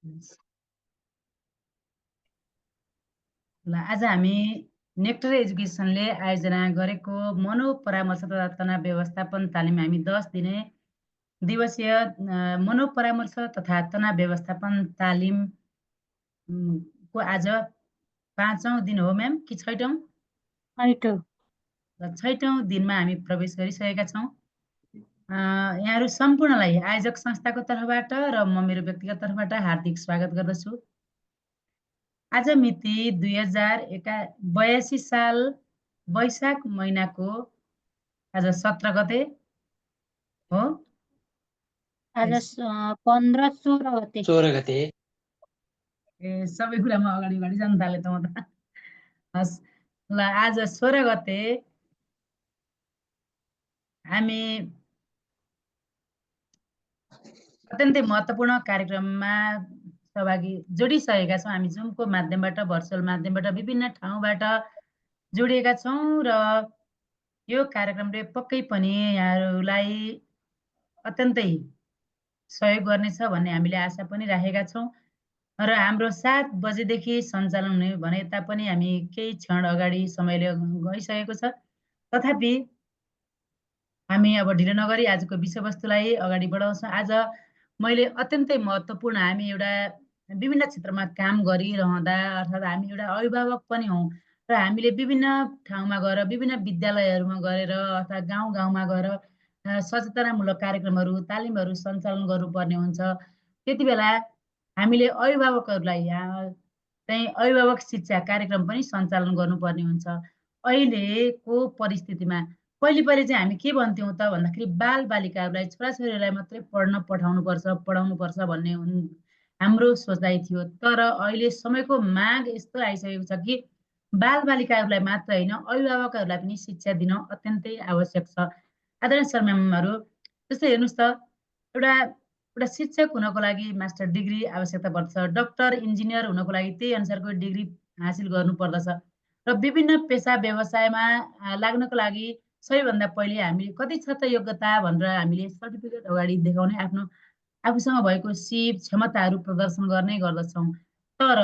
ल आज हामी नेक्टर एजुकेसनले आयोजना गरेको मनोपरामर्श तथा तनाव व्यवस्थापन तालिम हामी 10 दिने दिवसीय मनोपरामर्श तथा तनाव व्यवस्थापन तालिम को आज 5औं दिन हो म्याम कि 6औं? 6औं दिनमा हामी प्रवेश गरिसकेका छौँ। यहाँहरू सम्पूर्णलाई आयोजक संस्थाको तर्फबाट र म मेरो व्यक्तिगत तर्फबाट हार्दिक स्वागत गर्दछु। आज मिति 2082 साल वैशाख महिनाको आज 17 गते हो। आज 15-16 गते। 16 गते। सबै कुरामा अगाडि जान थाले त म त। हस् ल आज 16 गते हामी अत्यन्तै महत्त्वपूर्ण कार्यक्रममा सहभागी जोडिसकेका छौँ। हामी जुमको माध्यमबाट भर्चुअल माध्यमबाट विभिन्न ठाउँबाट जोडिएका छौँ र यो कार्यक्रमले पक्कै पनि यहाँहरूलाई अत्यन्तै सहयोग गर्नेछ भन्ने हामीले आशा पनि राखेका छौँ र हाम्रो 7 बजेदेखि सञ्चालन हुने भने तापनि हामी केही क्षण अगाडि समयले गइसकेको छ। तथापि हामी अब ढिलो नगरी आजको विषयवस्तुलाई अगाडि बढाउँछौँ। आज मैले अत्यन्तै महत्त्वपूर्ण हामी एउटा विभिन्न क्षेत्रमा काम गरिरहँदा अर्थात् हामी एउटा अभिभावक पनि हौँ र हामीले विभिन्न ठाउँमा गएर विभिन्न विद्यालयहरूमा गएर अथवा गाउँ-गाउँमा गएर सचेतनामूलक कार्यक्रमहरू तालिमहरू सञ्चालन गर्नुपर्ने हुन्छ। त्यति बेला हामीले अभिभावकहरूलाई चाहिँ अभिभावक शिक्षा कार्यक्रम पनि सञ्चालन गर्नुपर्ने हुन्छ। अहिलेको परिस्थितिमा पहिले चाहिँ हामी के भन्थ्यौँ त भन्दाखेरि बालबालिकाहरूलाई छोराछोरीहरूलाई मात्रै पढाउनुपर्छ भन्ने हाम्रो सोचाइ थियो। तर अहिले समयको माग यस्तो आइसकेको छ कि बालबालिकाहरूलाई मात्र होइन अभिभावकहरूलाई पनि शिक्षा दिन अत्यन्तै आवश्यक छ। आदरणीय सर म्यामहरू, जस्तै हेर्नुहोस् त एउटा शिक्षक हुनको लागि मास्टर डिग्री आवश्यकता पर्छ, डक्टर इन्जिनियर हुनको लागि त्यही अनुसारको डिग्री हासिल गर्नुपर्दछ र विभिन्न पेसा व्यवसायमा लाग्नको लागि सबैभन्दा पहिले हामीले कति छ त योग्यता भनेर हामीले सर्टिफिकेट अगाडि देखाउने आफूसँग भएको सिप क्षमताहरू प्रदर्शन गर्ने गर्दछौँ। तर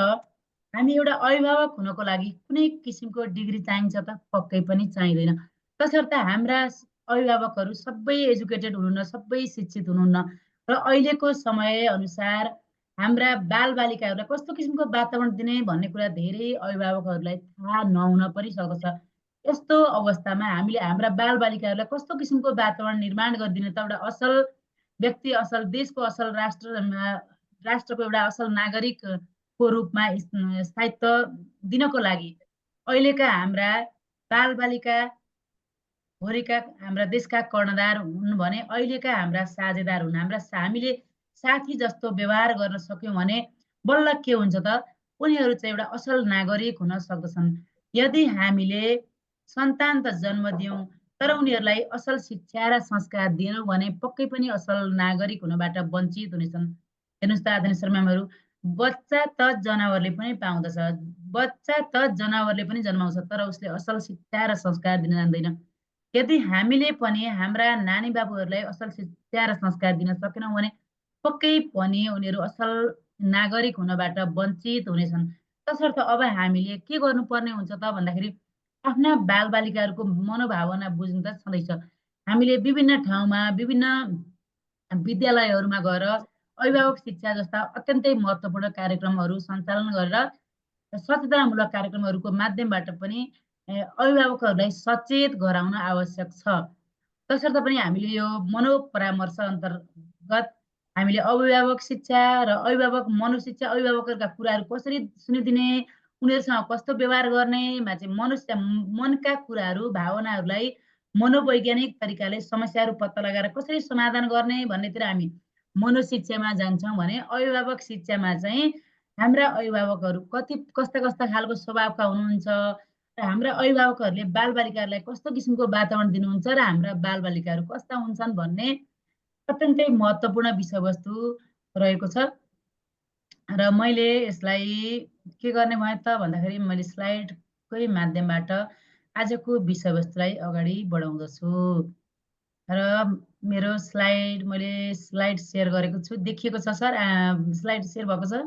हामी एउटा अभिभावक हुनको लागि कुनै किसिमको डिग्री चाहिन्छ त? पक्कै पनि चाहिँदैन। तसर्थ हाम्रा अभिभावकहरू सबै एजुकेटेड हुनुहुन्न, सबै शिक्षित हुनुहुन्न र अहिलेको समय अनुसार हाम्रा बालबालिकाहरूलाई कस्तो किसिमको वातावरण दिने भन्ने कुरा धेरै अभिभावकहरूलाई थाहा नहुन पनि सक्दछ। यस्तो अवस्थामा हामीले हाम्रा बालबालिकाहरूलाई कस्तो किसिमको वातावरण निर्माण गरिदिने त एउटा असल व्यक्ति, असल देशको असल राष्ट्रको एउटा असल नागरिकको रूपमा स्थायित्व दिनको लागि अहिलेका हाम्रा बालबालिका भोलिका हाम्रा देशका कर्णधार हुन् भने अहिलेका हाम्रा साझेदार हुन्। हामीले साथी जस्तो व्यवहार गर्न सक्यौँ भने बल्ल के हुन्छ त उनीहरू चाहिँ एउटा असल नागरिक हुन सक्दछन्। यदि हामीले सन्तान त जन्म दियौँ तर उनीहरूलाई असल शिक्षा र संस्कार दिएनौँ भने पक्कै पनि असल नागरिक हुनबाट वञ्चित हुनेछन्। हेर्नुहोस् त आदरणीय सर म्यामहरू, बच्चा त जनावरले पनि पाउँदछ, बच्चा त जनावरले पनि जन्माउँछ तर उसले असल शिक्षा र संस्कार दिन जान्दैन। यदि हामीले पनि हाम्रा नानी बाबुहरूलाई असल शिक्षा र संस्कार दिन सकेनौँ भने पक्कै पनि उनीहरू असल नागरिक हुनबाट वञ्चित हुनेछन्। तसर्थ अब हामीले के गर्नुपर्ने हुन्छ त भन्दाखेरि आफ्ना बालबालिकाहरूको मनोभावना बुझ्नु त छँदैछ। हामीले विभिन्न ठाउँमा विभिन्न विद्यालयहरूमा गएर अभिभावक शिक्षा जस्ता अत्यन्तै महत्त्वपूर्ण कार्यक्रमहरू सञ्चालन गरेर सचेतनामूलक कार्यक्रमहरूको माध्यमबाट पनि अभिभावकहरूलाई सचेत गराउन आवश्यक छ। तसर्थ पनि हामीले यो मनोपरामर्श अन्तर्गत हामीले अभिभावक शिक्षा र अभिभावक मनोशिक्षा, अभिभावकहरूका कुराहरू कसरी सुनिदिने, उनीहरूसँग कस्तो व्यवहार गर्नेमा चाहिँ मनका कुराहरू भावनाहरूलाई मनोवैज्ञानिक तरिकाले समस्याहरू पत्ता लगाएर कसरी समाधान गर्ने भन्नेतिर हामी मनोशिक्षामा जान्छौँ भने अभिभावक शिक्षामा चाहिँ हाम्रा अभिभावकहरू कस्ता खालको स्वभावका हुनुहुन्छ र हाम्रा अभिभावकहरूले बालबालिकाहरूलाई कस्तो किसिमको वातावरण दिनुहुन्छ र हाम्रा बालबालिकाहरू कस्ता हुन्छन् भन्ने अत्यन्तै महत्त्वपूर्ण विषयवस्तु रहेको छ। र मैले यसलाई के गर्ने भयो त भन्दाखेरि मैले स्लाइडकै माध्यमबाट आजको विषयवस्तुलाई अगाडि बढाउँदछु। र मेरो स्लाइड मैले स्लाइड सेयर गरेको छु, देखिएको छ सर? स्लाइड सेयर भएको छ?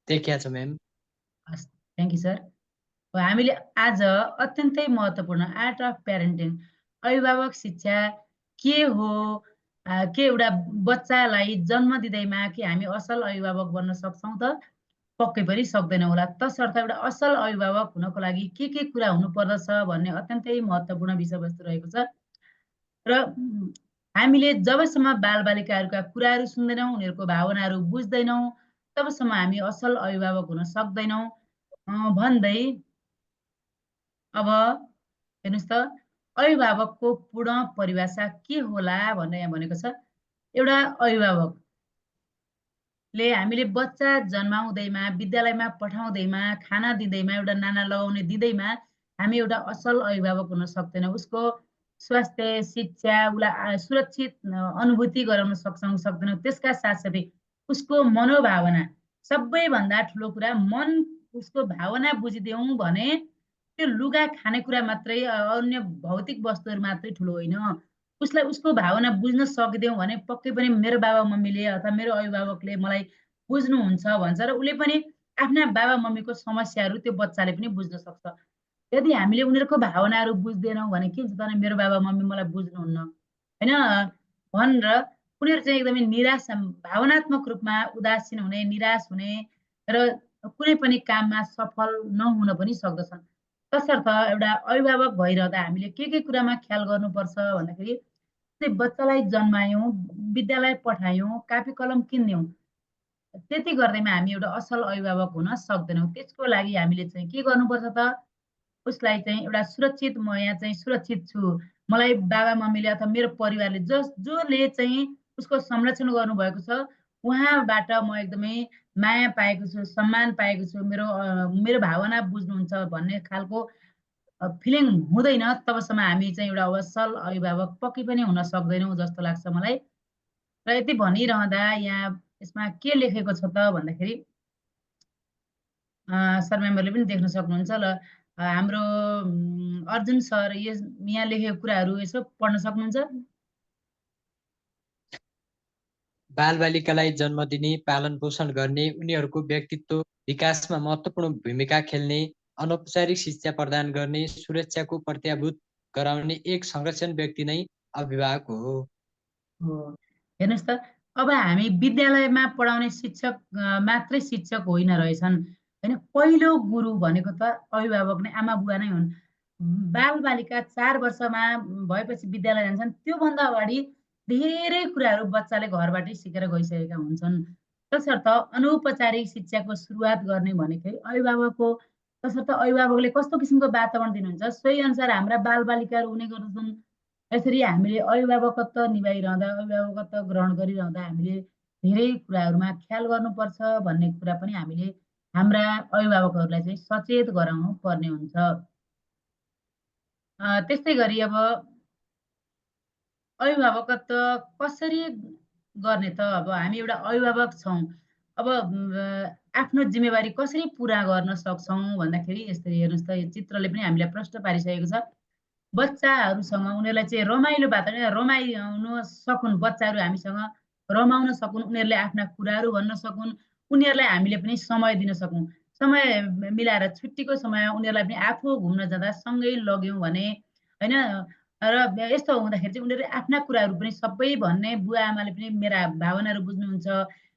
देखिया छ म्याम। हस्, थ्याङ्क यू सर। हामीले आज अत्यन्तै महत्त्वपूर्ण आर्ट अफ प्यारेन्टिङ, अभिभावक शिक्षा के हो, के एउटा बच्चालाई जन्म दिँदैमा कि हामी असल अभिभावक बन्न सक्छौँ त? पक्कै पनि सक्दैनौँ होला। तसर्थ एउटा असल अभिभावक हुनको लागि के कुरा हुनुपर्दछ भन्ने अत्यन्तै महत्त्वपूर्ण विषयवस्तु रहेको छ। र हामीले जबसम्म बालबालिकाहरूका कुराहरू सुन्दैनौँ, उनीहरूको भावनाहरू बुझ्दैनौँ, तबसम्म हामी असल अभिभावक हुन सक्दैनौँ भन्दै अब हेर्नुहोस् त, अभिभावकको पूर्ण परिभाषा के होला भनेर यहाँ भनेको छ। एउटा अभिभावकले हामीले बच्चा जन्माउँदैमा, विद्यालयमा पठाउँदैमा, खाना दिँदैमा, एउटा नाना लगाउने दिँदैमा हामी एउटा असल अभिभावक हुन सक्दैनौँ। उसको स्वास्थ्य, शिक्षा, उसलाई सुरक्षित अनुभूति गराउन सक्दैनौँ। त्यसका साथसाथै उसको मनोभावना, सबैभन्दा ठुलो कुरा मन, उसको भावना बुझिदियौँ भने त्यो लुगा, खानेकुरा मात्रै, अन्य भौतिक वस्तुहरू मात्रै ठुलो होइन। उसलाई उसको भावना बुझ्न सकिदियौँ भने पक्कै पनि मेरो बाबा मम्मीले अथवा मेरो अभिभावकले मलाई बुझ्नुहुन्छ भन्छ र उसले पनि आफ्ना बाबा मम्मीको समस्याहरू त्यो बच्चाले पनि बुझ्न सक्छ। यदि हामीले उनीहरूको भावनाहरू बुझ्दैनौँ भने के हुन्छ त भने मेरो बाबा मम्मी मलाई बुझ्नुहुन्न होइन भनेर उनीहरू चाहिँ एकदमै निराश, भावनात्मक रूपमा उदासीन हुने, निराश हुने र कुनै पनि काममा सफल नहुन पनि सक्दछन्। तसर्थ एउटा अभिभावक भइरहँदा हामीले के कुरामा ख्याल गर्नुपर्छ भन्दाखेरि चाहिँ बच्चालाई जन्मायौँ, विद्यालय पठायौँ, कापी कलम किनिदियौँ, त्यति गर्दैमा हामी एउटा असल अभिभावक हुन सक्दैनौँ। त्यसको लागि हामीले चाहिँ के गर्नुपर्छ त? उसलाई चाहिँ एउटा सुरक्षित, म यहाँ चाहिँ सुरक्षित छु, मलाई बाबा मम्मीले अथवा मेरो परिवारले जसले चाहिँ उसको संरक्षण गर्नुभएको छ, उहाँबाट म एकदमै माया पाएको छु, सम्मान पाएको छु, मेरो भावना बुझ्नुहुन्छ भन्ने खालको फिलिङ हुँदैन, तबसम्म हामी चाहिँ एउटा असल अभिभावक पक्कै पनि हुन सक्दैनौँ जस्तो लाग्छ मलाई। र यति भनिरहँदा यहाँ यसमा के लेखेको छ त भन्दाखेरि सर मेम्बरले पनि देख्न सक्नुहुन्छ ल, हाम्रो अर्जुन सर यहाँ लेखेको कुराहरू यसो पढ्न सक्नुहुन्छ? बालबालिकालाई जन्म दिने, पालन पोषण गर्ने, उनीहरूको व्यक्तित्व विकासमा महत्त्वपूर्ण भूमिका खेल्ने, अनौपचारिक शिक्षा प्रदान गर्ने, सुरक्षाको प्रत्याभूत गराउने एक संरक्षण व्यक्ति नै अभिभावक हो। हेर्नुहोस् त, अब हामी विद्यालयमा पढाउने शिक्षक मात्रै शिक्षक होइन रहेछन् होइन। पहिलो गुरु भनेको त अभिभावक नै, आमा बुवा नै हुन्। बालबालिका 4 वर्षमा भएपछि विद्यालय जान्छन्, त्योभन्दा अगाडि धेरै कुराहरू बच्चाले घरबाटै सिकेर गइसकेका हुन्छन्। तसर्थ अनौपचारिक शिक्षाको सुरुवात गर्ने भनेकै अभिभावक हो। तसर्थ अभिभावकले कस्तो किसिमको वातावरण दिनुहुन्छ, सोही अनुसार हाम्रा बालबालिकाहरू हुने गर्दछन्। यसरी हामीले अभिभावकत्व निभाइरहँदा, अभिभावकत्व ग्रहण गरिरहँदा हामीले धेरै कुराहरूमा ख्याल गर्नुपर्छ भन्ने कुरा पनि हामीले हाम्रा अभिभावकहरूलाई चाहिँ सचेत गराउनु पर्ने हुन्छ। त्यस्तै गरी अब अभिभावकत्व कसरी गर्ने त? अब हामी एउटा अभिभावक छौँ, अब आफ्नो जिम्मेवारी कसरी पुरा गर्न सक्छौँ भन्दाखेरि यसरी हेर्नुहोस् त, यो चित्रले पनि हामीलाई प्रश्न पारिसकेको छ। बच्चाहरूसँग उनीहरूलाई चाहिँ रमाइलो वातावरण, रमाउन सकुन्, बच्चाहरू हामीसँग रमाउन सकुन्, उनीहरूले आफ्ना कुराहरू भन्न सकुन्, उनीहरूलाई हामीले पनि समय दिन सकौँ। समय मिलाएर छुट्टीको समय उनीहरूलाई पनि आफू घुम्न जाँदा सँगै लग्यौँ भने होइन, र यस्तो हुँदाखेरि चाहिँ उनीहरूले आफ्ना कुराहरू पनि सबै भन्ने, बुवा आमाले पनि मेरा भावनाहरू बुझ्नुहुन्छ,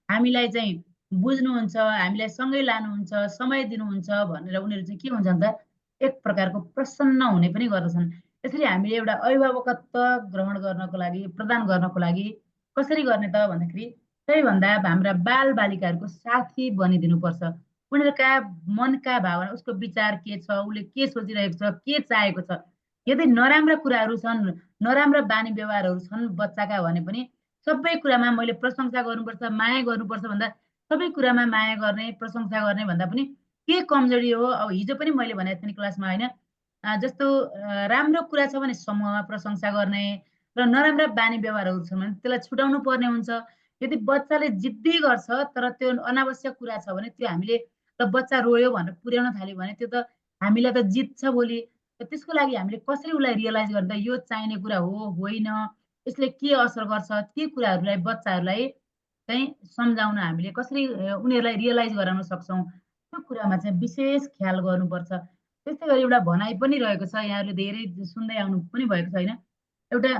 हामीलाई चाहिँ बुझ्नुहुन्छ, हामीलाई सँगै लानुहुन्छ, समय दिनुहुन्छ भनेर उनीहरू चाहिँ के हुन्छन् त, एक प्रकारको प्रसन्न हुने पनि गर्दछन्। यसरी हामीले एउटा अभिभावकत्व ग्रहण गर्नको लागि, प्रदान गर्नको लागि कसरी गर्ने त भन्दाखेरि सबैभन्दा हाम्रा बालबालिकाहरूको साथी बनिदिनुपर्छ। उनीहरूका मनका भावना, उसको विचार के छ, उसले के सोचिरहेको छ, के चाहेको छ। यदि नराम्रा कुराहरू छन्, नराम्रा बानी व्यवहारहरू छन् बच्चाका भने पनि सबै कुरामा मैले प्रशंसा गर्नुपर्छ, माया गर्नुपर्छ भन्दा सबै कुरामा माया गर्ने, प्रशंसा गर्ने भन्दा पनि के कमजोरी हो? अब हिजो पनि मैले भनेको थिएँ नि क्लासमा होइन, जस्तो राम्रो कुरा छ भने समूहमा प्रशंसा गर्ने र नराम्रा बानी व्यवहारहरू छन् भने त्यसलाई छुटाउनु पर्ने हुन्छ। यदि बच्चाले जिद्दी गर्छ तर त्यो अनावश्यक कुरा छ भने त्यो हामीले, त बच्चा रोयो भनेर पुर्याउन थाल्यो भने त्यो त हामीलाई त जित्छ भोलि। त्यसको लागि हामीले कसरी उसलाई रियलाइज गर्ने त यो चाहिने कुरा हो होइन, यसले के असर गर्छ, ती कुराहरूलाई बच्चाहरूलाई चाहिँ सम्झाउन हामीले कसरी उनीहरूलाई रियलाइज गराउन सक्छौँ, त्यो कुरामा चाहिँ विशेष ख्याल गर्नुपर्छ। त्यस्तै गरी एउटा भनाइ पनि रहेको छ, यहाँहरूले धेरै सुन्दै आउनु पनि भएको छ होइन, एउटा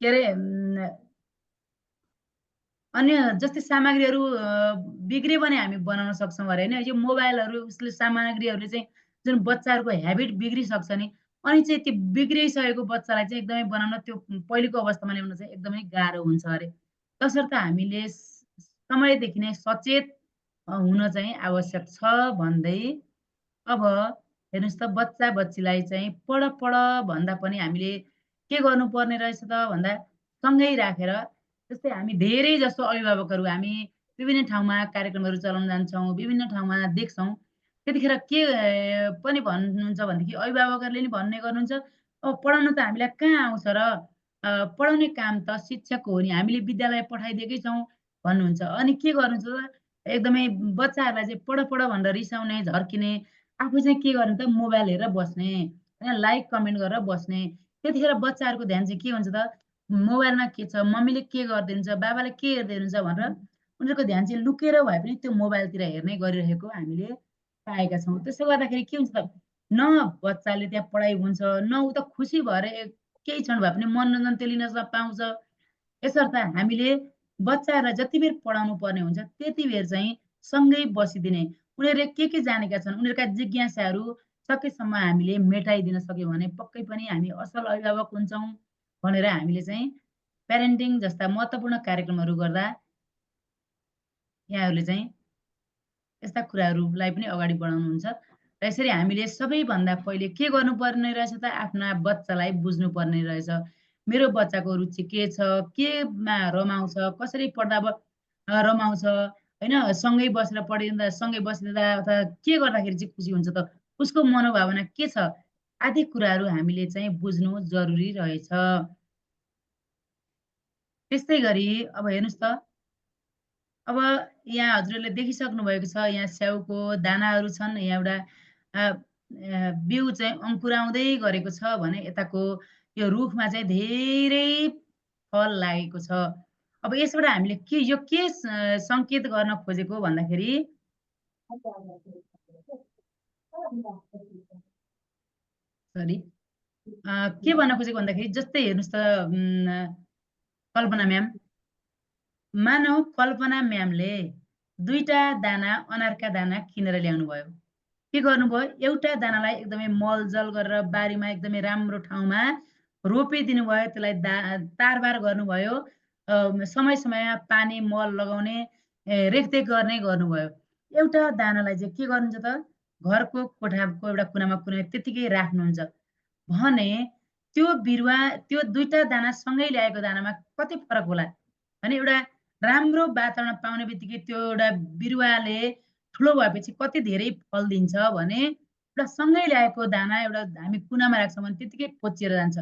के अरे अन्य जस्तै सामग्रीहरू बिग्रियो भने हामी बनाउन सक्छौँ अरे होइन, यो मोबाइलहरू उसले सामग्रीहरूले चाहिँ जुन बच्चाहरूको ह्याबिट बिग्रिसक्छ नि, अनि चाहिँ त्यो बिग्रिसकेको बच्चालाई चाहिँ एकदमै बनाउन त्यो पहिलेको अवस्थामा ल्याउन चाहिँ एकदमै गाह्रो हुन्छ अरे। तसर्थ हामीले समयदेखि नै सचेत हुन चाहिँ आवश्यक छ भन्दै अब हेर्नुहोस् त बच्चा बच्चीलाई चाहिँ पढ भन्दा पनि हामीले के गर्नुपर्ने रहेछ त भन्दा सँगै राखेर जस्तै हामी धेरै जस्तो अभिभावकहरू हामी विभिन्न ठाउँमा कार्यक्रमहरू चलाउन जान्छौँ, विभिन्न ठाउँमा देख्छौँ। त्यतिखेर के पनि भन्नुहुन्छ भनेदेखि अभिभावकहरूले नि भन्ने गर्नुहुन्छ, अब पढाउन त हामीलाई कहाँ आउँछ र, पढाउने काम त शिक्षकको हो नि, हामीले विद्यालय पठाइदिएकै छौँ भन्नुहुन्छ। अनि के गर्नुहुन्छ त एकदमै बच्चाहरूलाई चाहिँ पढ भनेर रिसाउने, झर्किने, आफू चाहिँ के गर्ने त मोबाइल हेरेर बस्ने, होइन, लाइक कमेन्ट गरेर बस्ने। त्यतिखेर बच्चाहरूको ध्यान चाहिँ के हुन्छ त मोबाइलमा के छ, मम्मीले के गरिदिनुहुन्छ, बाबाले के हेरिदिनुहुन्छ भनेर उनीहरूको ध्यान चाहिँ लुकेर भए पनि त्यो मोबाइलतिर हेर्ने गरिरहेको हामीले पाएका छौँ। त्यसो गर्दाखेरि के हुन्छ त न बच्चाले त्यहाँ पढाइ हुन्छ, न ऊ त खुसी भएर केही क्षण भए पनि मनोरञ्जन त्यो लिन पाउँछ। यसर्थ हामीले बच्चाहरूलाई जति बेर पढाउनु पर्ने हुन्छ त्यति बेर चाहिँ सँगै बसिदिने, उनीहरूले के जानेका छन् उनीहरूका जिज्ञासाहरू सकेसम्म हामीले मेटाइदिन सक्यौँ भने पक्कै पनि हामी असल अभिभावक हुन्छौँ भनेर हामीले चाहिँ प्यारेन्टिङ जस्ता महत्त्वपूर्ण कार्यक्रमहरू गर्दा यहाँहरूले चाहिँ यस्ता कुराहरूलाई पनि अगाडि बढाउनुहुन्छ। र यसरी हामीले सबैभन्दा पहिले के गर्नुपर्ने रहेछ त आफ्ना बच्चालाई बुझ्नुपर्ने रहेछ। मेरो बच्चाको रुचि के छ, केमा रमाउँछ, कसरी पढ्दा रमाउँछ, होइन, सँगै बसेर पढिँदा सँगै बसिदिँदा अथवा के गर्दाखेरि चाहिँ खुसी हुन्छ त, उसको मनोभावना के छ, आदि कुराहरू हामीले चाहिँ बुझ्नु जरुरी रहेछ। त्यस्तै गरी अब हेर्नुहोस् त अब यहाँ हजुरहरूले देखिसक्नु भएको छ, यहाँ स्याउको दानाहरू छन्, यहाँ एउटा बिउ चाहिँ अङ्कुराउँदै गरेको छ भने यताको यो रुखमा चाहिँ धेरै फल लागेको छ। अब यसबाट हामीले यो के सङ्केत गर्न खोजेको भन्दाखेरि सरी के भन्न खोजेको भन्दाखेरि जस्तै हेर्नुहोस् त कल्पना म्याम, मानव कल्पना म्यामले 2टा दाना अनारका दाना किनेर ल्याउनु भयो। के गर्नुभयो, एउटा दानालाई एकदमै मलजल गरेर बारीमा एकदमै राम्रो ठाउँमा रोपिदिनु भयो, त्यसलाई तारबार गर्नुभयो, समय समयमा पानी मल लगाउने रेखदेख गर्ने गर्नुभयो। एउटा दानालाई चाहिँ के गर्नुहुन्छ त घरको कोठाको एउटा कुनामा कुनै त्यतिकै राख्नुहुन्छ भने त्यो बिरुवा त्यो 2टा दाना सँगै ल्याएको दानामा कति फरक होला भने एउटा राम्रो वातावरण पाउने बित्तिकै त्यो एउटा बिरुवाले ठुलो भएपछि कति धेरै फल दिन्छ भने एउटा सँगै ल्याएको दाना एउटा हामी कुनामा राख्छौँ भने त्यतिकै कोचिएर जान्छ।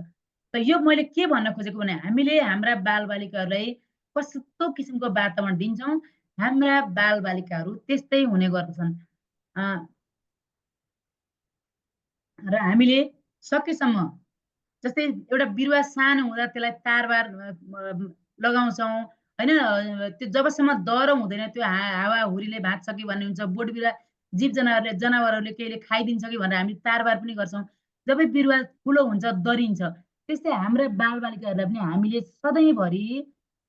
त यो मैले के भन्न खोजेको भने हामीले हाम्रा बालबालिकाहरूलाई कस्तो किसिमको वातावरण दिन्छौँ, हाम्रा बालबालिकाहरू त्यस्तै हुने गर्दछन्। र हामीले सकेसम्म जस्तै एउटा बिरुवा सानो हुँदा त्यसलाई तारबार लगाउँछौँ, होइन, त्यो जबसम्म दह्रो हुँदैन, त्यो हावाहुरीले भाँच्छ कि भन्ने हुन्छ, बोट बिरुवा जनावरहरूले केहीले खाइदिन्छ कि भनेर हामी तारबार पनि गर्छौँ। जब बिरुवा ठुलो हुन्छ दरिन्छ, त्यस्तै हाम्रा बालबालिकाहरूलाई पनि हामीले सधैँभरि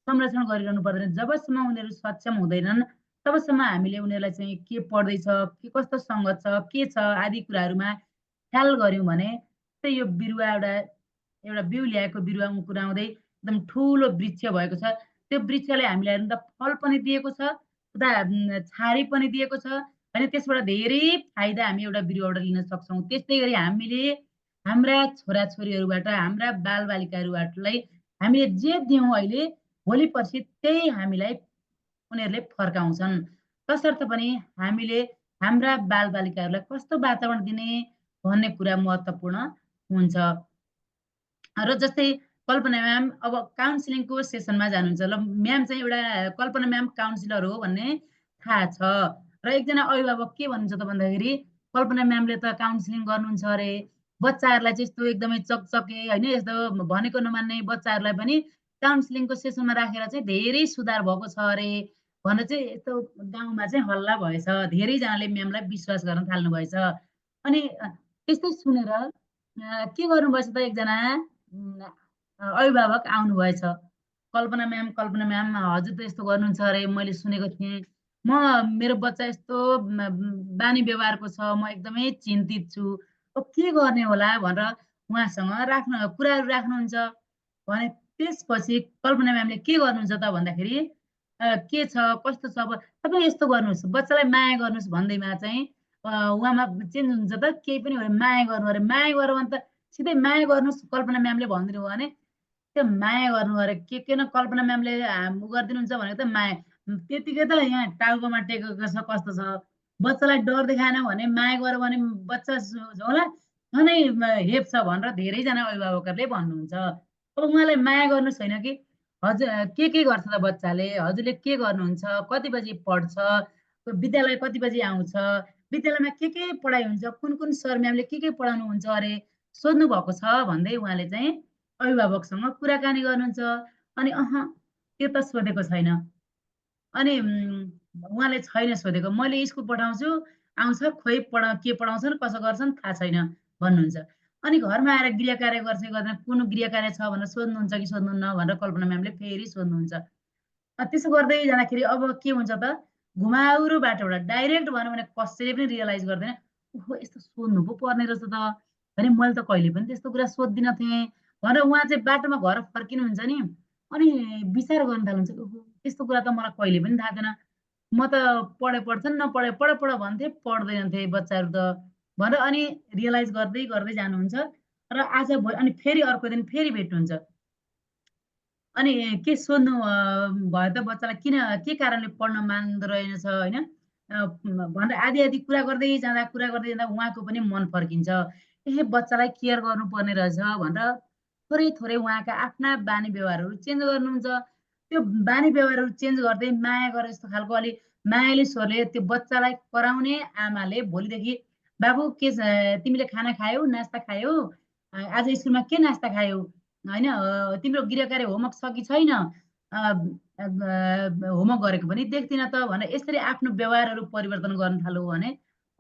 संरक्षण गरिरहनु पर्दैन। जबसम्म उनीहरू सक्षम हुँदैनन् तबसम्म हामीले उनीहरूलाई चाहिँ के पढ्दैछ, के कस्तो सङ्गत छ, के छ आदि कुराहरूमा ख्याल गऱ्यौँ भने चाहिँ यो बिरुवा एउटा बिउ ल्याएको बिरुवा अङ्कुराउँदै एकदम ठुलो वृक्ष भएको छ। त्यो वृक्षले हामीलाई हेर्नु त फल पनि दिएको छ, उता छारी पनि दिएको छ, होइन, त्यसबाट धेरै फाइदा हामी एउटा बिरुवाबाट लिन सक्छौँ। त्यस्तै गरी हामीले हाम्रा छोराछोरीहरूबाट हाम्रा बालबालिकाहरूबाटलाई हामीले जे दियौँ अहिले भोलि पर्सि त्यही हामीलाई उनीहरूले फर्काउँछन्। तसर्थ पनि हामीले हाम्रा बालबालिकाहरूलाई कस्तो वातावरण दिने भन्ने कुरा महत्त्वपूर्ण हुन्छ। र जस्तै कल्पना म्याम अब काउन्सिलिङको सेसनमा जानुहुन्छ, ल म्याम चाहिँ एउटा कल्पना म्याम काउन्सिलर हो भन्ने थाहा छ र एकजना अभिभावक के भन्नुहुन्छ त भन्दाखेरि कल्पना म्यामले त काउन्सिलिङ गर्नुहुन्छ अरे, बच्चाहरूलाई चाहिँ यस्तो एकदमै चकचके होइन यस्तो भनेको नमान्ने बच्चाहरूलाई पनि काउन्सिलिङको सेसनमा राखेर चाहिँ धेरै सुधार भएको छ अरे भनेर चाहिँ यस्तो गाउँमा चाहिँ हल्ला भएछ। धेरैजनाले म्यामलाई विश्वास गर्न थाल्नु भएछ। अनि त्यस्तै सुनेर के गर्नुभएछ त एकजना अभिभावक आउनुभएछ। कल्पना म्याम हजुर त यस्तो गर्नुहुन्छ अरे मैले सुनेको थिएँ। मेरो बच्चा यस्तो बानी व्यवहारको छ, म एकदमै चिन्तित छु। अब के गर्ने होला भनेर उहाँसँग कुराहरू राख्नुहुन्छ भने त्यसपछि कल्पना म्यामले के गर्नुहुन्छ त भन्दाखेरि के छ कस्तो छ अब तपाईँ यस्तो गर्नुहोस्, बच्चालाई माया गर्नुहोस् भन्दैमा चाहिँ उहाँमा चेन्ज हुन्छ त केही पनि हो माया गर्नु अरे। माया गर्यो भने त सिधै माया गर्नुहोस् कल्पना म्यामले भनिदिनु भयो भने त्यो माया गर्नु अरे के न कल्पना म्यामले गरिदिनुहुन्छ भनेको त माया त्यतिकै त यहाँ टाउकोमा टेकेको छ कस्तो छ। बच्चालाई डर देखाएन भने माया गर्यो भने बच्चा झोला झनै हेप्छ भनेर धेरैजना अभिभावकहरूले भन्नुहुन्छ। अब उहाँलाई माया गर्नु छैन कि हजुर के गर्छ त बच्चाले, हजुरले के गर्नुहुन्छ, कति बजी पढ्छ, विद्यालय कति बजी आउँछ, विद्यालयमा के पढाइ हुन्छ, कुन सर म्यामले के पढाउनुहुन्छ अरे सोध्नु भएको छ भन्दै उहाँले चाहिँ अभिभावकसँग कुराकानी गर्नुहुन्छ। अनि त्यो त सोधेको छैन। अनि उहाँले छैन सोधेको, मैले स्कुल पठाउँछु आउँछ खोइ के पढाउँछन् कसो गर्छन् थाहा छैन भन्नुहुन्छ। अनि घरमा आएर गृह कार्य गर्छ गर्दैन कुन गृह कार्य छ भनेर सोध्नुहुन्छ कि सोध्नुहुन्न भनेर कल्पना म्यामले फेरि सोध्नुहुन्छ। त्यसो गर्दै जाँदाखेरि अब के हुन्छ त घुमाउरो बाटोबाट डाइरेक्ट भनौँ भने कसैले पनि रियलाइज गर्दैन ओहो यस्तो सोध्नु पो पर्ने रहेछ त भने मैले त कहिले पनि त्यस्तो कुरा सोध्दिन थिएँ भनेर उहाँ चाहिँ बाटोमा घर फर्किनुहुन्छ नि। अनि विचार गर्न थाल्नुहुन्छ ओहो त्यस्तो कुरा त मलाई कहिले पनि थाहा थिएन, म त पढ्छन् नपढे पढ भन्थे पढ्दैनथे बच्चाहरू त भनेर अनि रियलाइज गर्दै गर्दै जानुहुन्छ। र आज अनि फेरि अर्को दिन फेरि भेट्नुहुन्छ। अनि के सोध्नु भयो त बच्चालाई के कारणले पढ्न मान्दो रहेनछ होइन भनेर आदि कुरा गर्दै जाँदा उहाँको पनि मन फर्किन्छ। बच्चालाई केयर गर्नुपर्ने रहेछ भनेर थोरै उहाँका आफ्ना बानी व्यवहारहरू चेन्ज गर्नुहुन्छ। त्यो बानी व्यवहारहरू चेन्ज गर्दै माया गरे जस्तो खालको अलि मायाले स्वरले त्यो बच्चालाई कराउने आमाले भोलिदेखि बाबु के तिमीले खाना खायौ नास्ता खायौ आज स्कुलमा के नास्ता खायौ होइन तिम्रो गृह कार्य होमवर्क छ कि छैन होमवर्क गरेको पनि देख्दिन त भनेर यसरी आफ्नो व्यवहारहरू परिवर्तन गर्न थाल्यो भने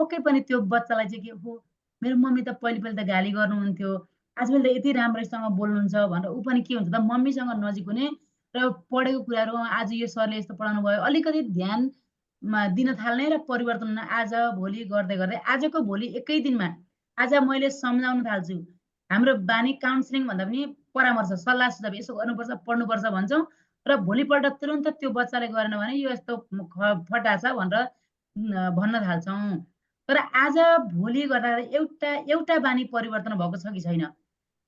पक्कै पनि त्यो बच्चालाई चाहिँ के हो मेरो मम्मी त पहिले त गाली गर्नुहुन्थ्यो आजकल त यति राम्रैसँग बोल्नुहुन्छ भनेर ऊ पनि के हुन्छ त मम्मीसँग नजिक हुने र पढेको कुराहरू आज यो सरले यस्तो पढाउनु भयो अलिकति ध्यान दिन थाल्ने र परिवर्तन आज भोलि गर्दै गर्दै आजको भोलि एकै दिनमा आज मैले सम्झाउन थाल्छु। हाम्रो बानी काउन्सिलिङ भन्दा पनि परामर्श सल्लाह सुझाव यसो गर्नुपर्छ पढ्नुपर्छ भन्छौँ र भोलिपल्ट तुरन्त त्यो बच्चाले गरेन भने यो यस्तो फटा छ भनेर भन्न थाल्छौँ। तर आज भोलि गर्दा एउटा बानी परिवर्तन भएको छ कि छैन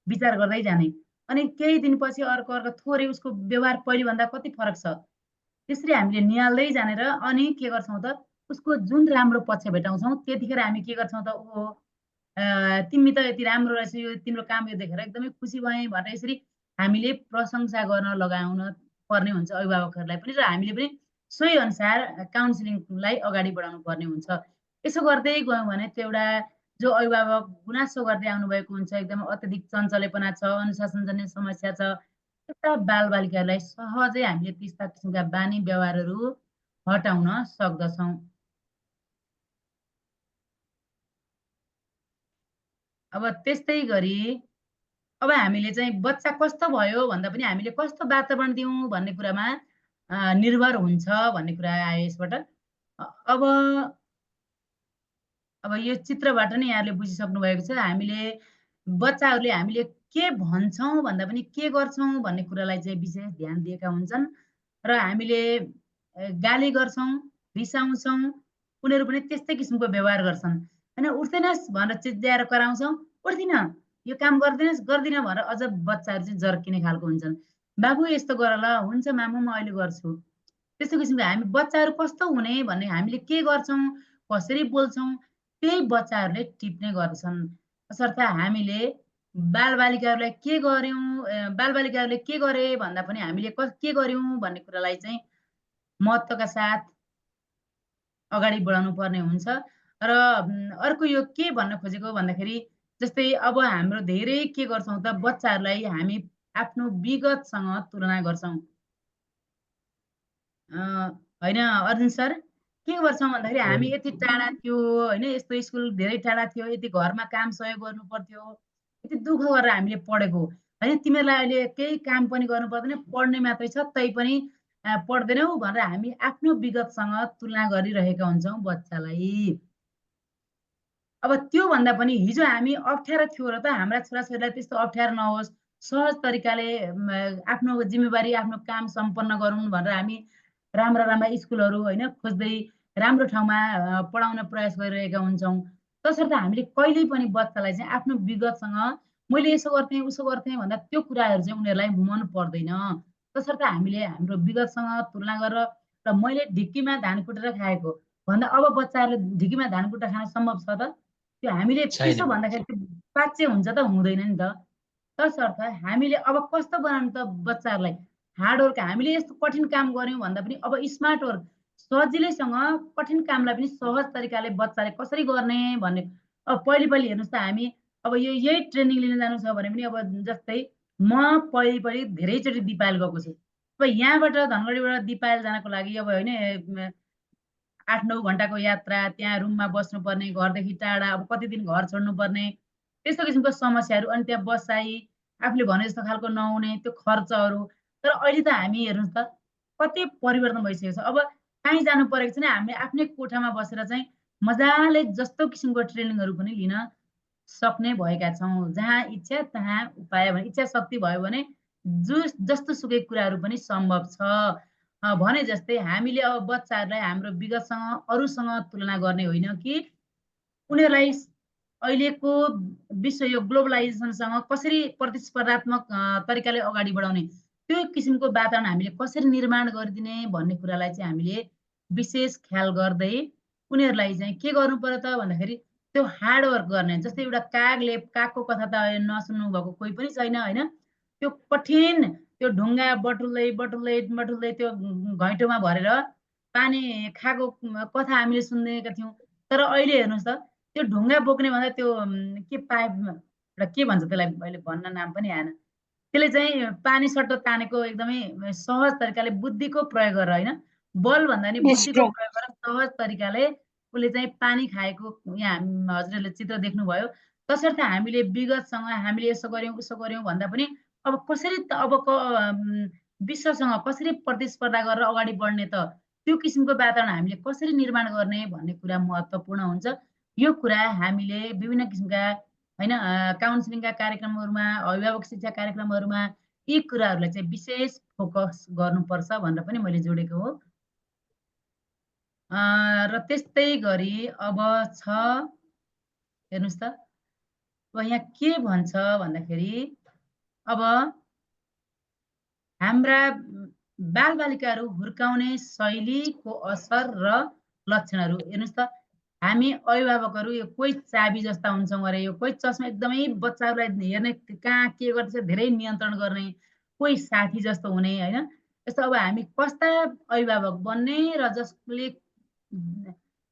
विचार गर्दै जाने अनि केही दिनपछि अर्को थोरै उसको व्यवहार पहिलेभन्दा कति फरक छ त्यसरी हामीले निहाल्दै जानेर अनि के गर्छौँ त उसको जुन राम्रो पक्ष भेटाउँछौँ त्यतिखेर हामी के गर्छौँ त ओ तिमी त यति राम्रो रहेछ यो तिम्रो काम यो देखेर एकदमै खुसी भएँ भनेर यसरी हामीले प्रशंसा गर्न लगाउन पर्ने हुन्छ अभिभावकहरूलाई पनि र हामीले पनि सोही अनुसार काउन्सिलिङलाई अगाडि बढाउनु पर्ने हुन्छ। यसो गर्दै गयौँ भने त्यो एउटा जो अभिभावक गुनासो गर्दै आउनुभएको हुन्छ एकदम अत्यधिक चञ्चलेपना छ अनुशासनजन्य समस्या छ त्यस्ता बालबालिकाहरूलाई सहजै हामीले त्यस्ता किसिमका बानी व्यवहारहरू हटाउन सक्दछौँ। अब त्यस्तै गरी अब हामीले चाहिँ बच्चा कस्तो भयो भन्दा पनि हामीले कस्तो वातावरण दिउँ भन्ने कुरामा निर्भर हुन्छ भन्ने कुरा आयो यसबाट। अब यो चित्रबाट नै यहाँले बुझिसक्नु भएको छ हामीले बच्चाहरूले हामीले के भन्छौँ भन्दा पनि के गर्छौँ भन्ने कुरालाई चाहिँ विशेष ध्यान दिएका हुन्छन् र हामीले गाली गर्छौँ रिसाउँछौँ उनीहरू पनि त्यस्तै किसिमको व्यवहार गर्छन् होइन उठ्दैनस् भनेर चिच्याएर कराउँछौँ उठ्दिन यो काम गर्दिनस् गर्दिन भनेर अझ बच्चाहरू चाहिँ जर्किने खालको हुन्छन् बाबु यस्तो गर ल हुन्छ मामु म अहिले गर्छु त्यस्तो किसिमको हामी बच्चाहरू कस्तो हुने भन्ने हामीले के गर्छौँ कसरी बोल्छौँ त्यही बच्चाहरूले टिप्ने गर्छन्। तसर्थ हामीले बालबालिकाहरूलाई के गर्यौँ बालबालिकाहरूले के गरे भन्दा पनि हामीले के गर्यौँ भन्ने कुरालाई चाहिँ महत्त्वका साथ अगाडि बढाउनु पर्ने हुन्छ र अर्को यो के भन्न खोजेको भन्दाखेरि जस्तै अब हाम्रो धेरै के गर्छौँ त बच्चाहरूलाई हामी आफ्नो विगतसँग तुलना गर्छौँ होइन अर्जुन सर के गर्छौँ भन्दाखेरि हामी यति टाढा थियो होइन यस्तो स्कुल धेरै टाढा थियो यति घरमा काम सहयोग गर्नु पर्थ्यो यति दुःख गरेर हामीले पढेको होइन तिमीहरूलाई अहिले केही काम पनि गर्नु पर्दैन पढ्ने मात्रै छ तै पनि पढ्दैनौ भनेर हामी आफ्नो विगतसँग तुलना गरिरहेका हुन्छौँ बच्चालाई अब त्योभन्दा पनि हिजो हामी अप्ठ्यारो थियो र त हाम्रा छोराछोरीलाई त्यस्तो अप्ठ्यारो नहोस् सहज तरिकाले आफ्नो जिम्मेवारी आफ्नो काम सम्पन्न गरौँ भनेर हामी राम्रा राम्रा स्कुलहरू होइन खोज्दै राम्रो ठाउँमा पढाउन प्रयास गरिरहेका हुन्छौँ तसर्थ हामीले कहिल्यै पनि बच्चालाई चाहिँ आफ्नो विगतसँग मैले यसो गर्थेँ उसो गर्थेँ भन्दा त्यो कुराहरू चाहिँ उनीहरूलाई मन पर्दैन तसर्थ हामीले हाम्रो विगतसँग तुलना गरेर र मैले ढिक्कीमा धान कुटेर खाएको भन्दा अब बच्चाहरूले ढिक्कीमा धान कुटेर खान सम्भव छ त त्यो हामीले त्यसो भन्दाखेरि त्यो पाच्य हुन्छ त हुँदैन नि त तसर्थ हामीले अब कस्तो बनाउनु त बच्चाहरूलाई हार्ड वर्क हामीले यस्तो कठिन काम गऱ्यौँ भन्दा पनि अब स्मार्ट वर्क सजिलैसँग कठिन कामलाई पनि सहज तरिकाले बच्चाले कसरी गर्ने भन्ने अब पहिले हेर्नुहोस् त हामी अब यही ट्रेनिङ लिन जानु छ भने पनि अब जस्तै म पहिले धेरैचोटि दिपायल गएको छु अब यहाँबाट धनगढीबाट दिपायल जानको लागि अब होइन 8-9 घन्टाको यात्रा त्यहाँ रुममा बस्नुपर्ने घरदेखि टाढा अब कति दिन घर छोड्नुपर्ने त्यस्तो किसिमको समस्याहरू अनि त्यहाँ बसाइ आफूले भने जस्तो खालको नहुने त्यो खर्चहरू तर अहिले त हामी हेर्नुहोस् त कति परिवर्तन भइसकेको छ अब कहीँ जानु परेको छैन हामी आफ्नै कोठामा बसेर चाहिँ मजाले जस्तो किसिमको ट्रेनिङहरू पनि लिन सक्ने भएका छौँ जहाँ इच्छा तहाँ उपाय भने इच्छा शक्ति भयो भने जस्तो सुकै कुराहरू पनि सम्भव छ भने जस्तै हामीले अब बच्चाहरूलाई हाम्रो विगतसँग अरूसँग तुलना गर्ने होइन कि उनीहरूलाई अहिलेको विश्व यो ग्लोबलाइजेसनसँग कसरी प्रतिस्पर्धात्मक तरिकाले अगाडि बढाउने त्यो किसिमको वातावरण हामीले कसरी निर्माण गरिदिने भन्ने कुरालाई चाहिँ हामीले विशेष ख्याल गर्दै उनीहरूलाई चाहिँ के गर्नु पर्यो त भन्दाखेरि त्यो हार्ड वर्क गर्ने जस्तै एउटा कागको कथा त नसुन्नु भएको कोही पनि छैन होइन त्यो कठिन त्यो ढुङ्गा बटुल्दै त्यो घैँटोमा भरेर पानी खाएको कथा हामीले सुनेका थियौँ तर अहिले हेर्नुहोस् त त्यो ढुङ्गा बोक्ने भन्दा त्यो के पाइप एउटा के भन्छ त्यसलाई अहिले भन्न नाम पनि आएन त्यसले चाहिँ पानी सट्टो तानेको एकदमै सहज तरिकाले बुद्धिको प्रयोग गरेर होइन बल भन्दा नि बुद्धिको प्रयोग गरेर सहज तरिकाले उसले चाहिँ पानी खाएको यहाँ हजुरहरूले चित्र देख्नुभयो तसर्थ हामीले विगतसँग हामीले यसो गऱ्यौँ उसो गऱ्यौँ भन्दा पनि अब कसरी अबको विश्वसँग कसरी प्रतिस्पर्धा गरेर अगाडि बढ्ने त त्यो किसिमको वातावरण हामीले कसरी निर्माण गर्ने भन्ने कुरा महत्त्वपूर्ण हुन्छ यो कुरा हामीले विभिन्न किसिमका होइन काउन्सिलिङका कार्यक्रमहरूमा अभिभावक शिक्षा कार्यक्रमहरूमा यी कुराहरूलाई चाहिँ विशेष फोकस गर्नुपर्छ भनेर पनि मैले जोडेको हो र त्यस्तै गरी अब छ हेर्नुहोस् त अब यहाँ के भन्छ भन्दाखेरि अब हाम्रा बालबालिकाहरू हुर्काउने शैलीको असर र लक्षणहरू हेर्नुहोस् त हामी अभिभावकहरू यो कोही चाबी जस्ता हुन्छौँ अरे यो कोही चस्मा एकदमै बच्चाहरूलाई हेर्ने कहाँ के गर्दैछ धेरै नियन्त्रण गर्ने कोही साथी जस्तो हुने होइन यस्तो अब हामी कस्ता अभिभावक बन्ने र जसले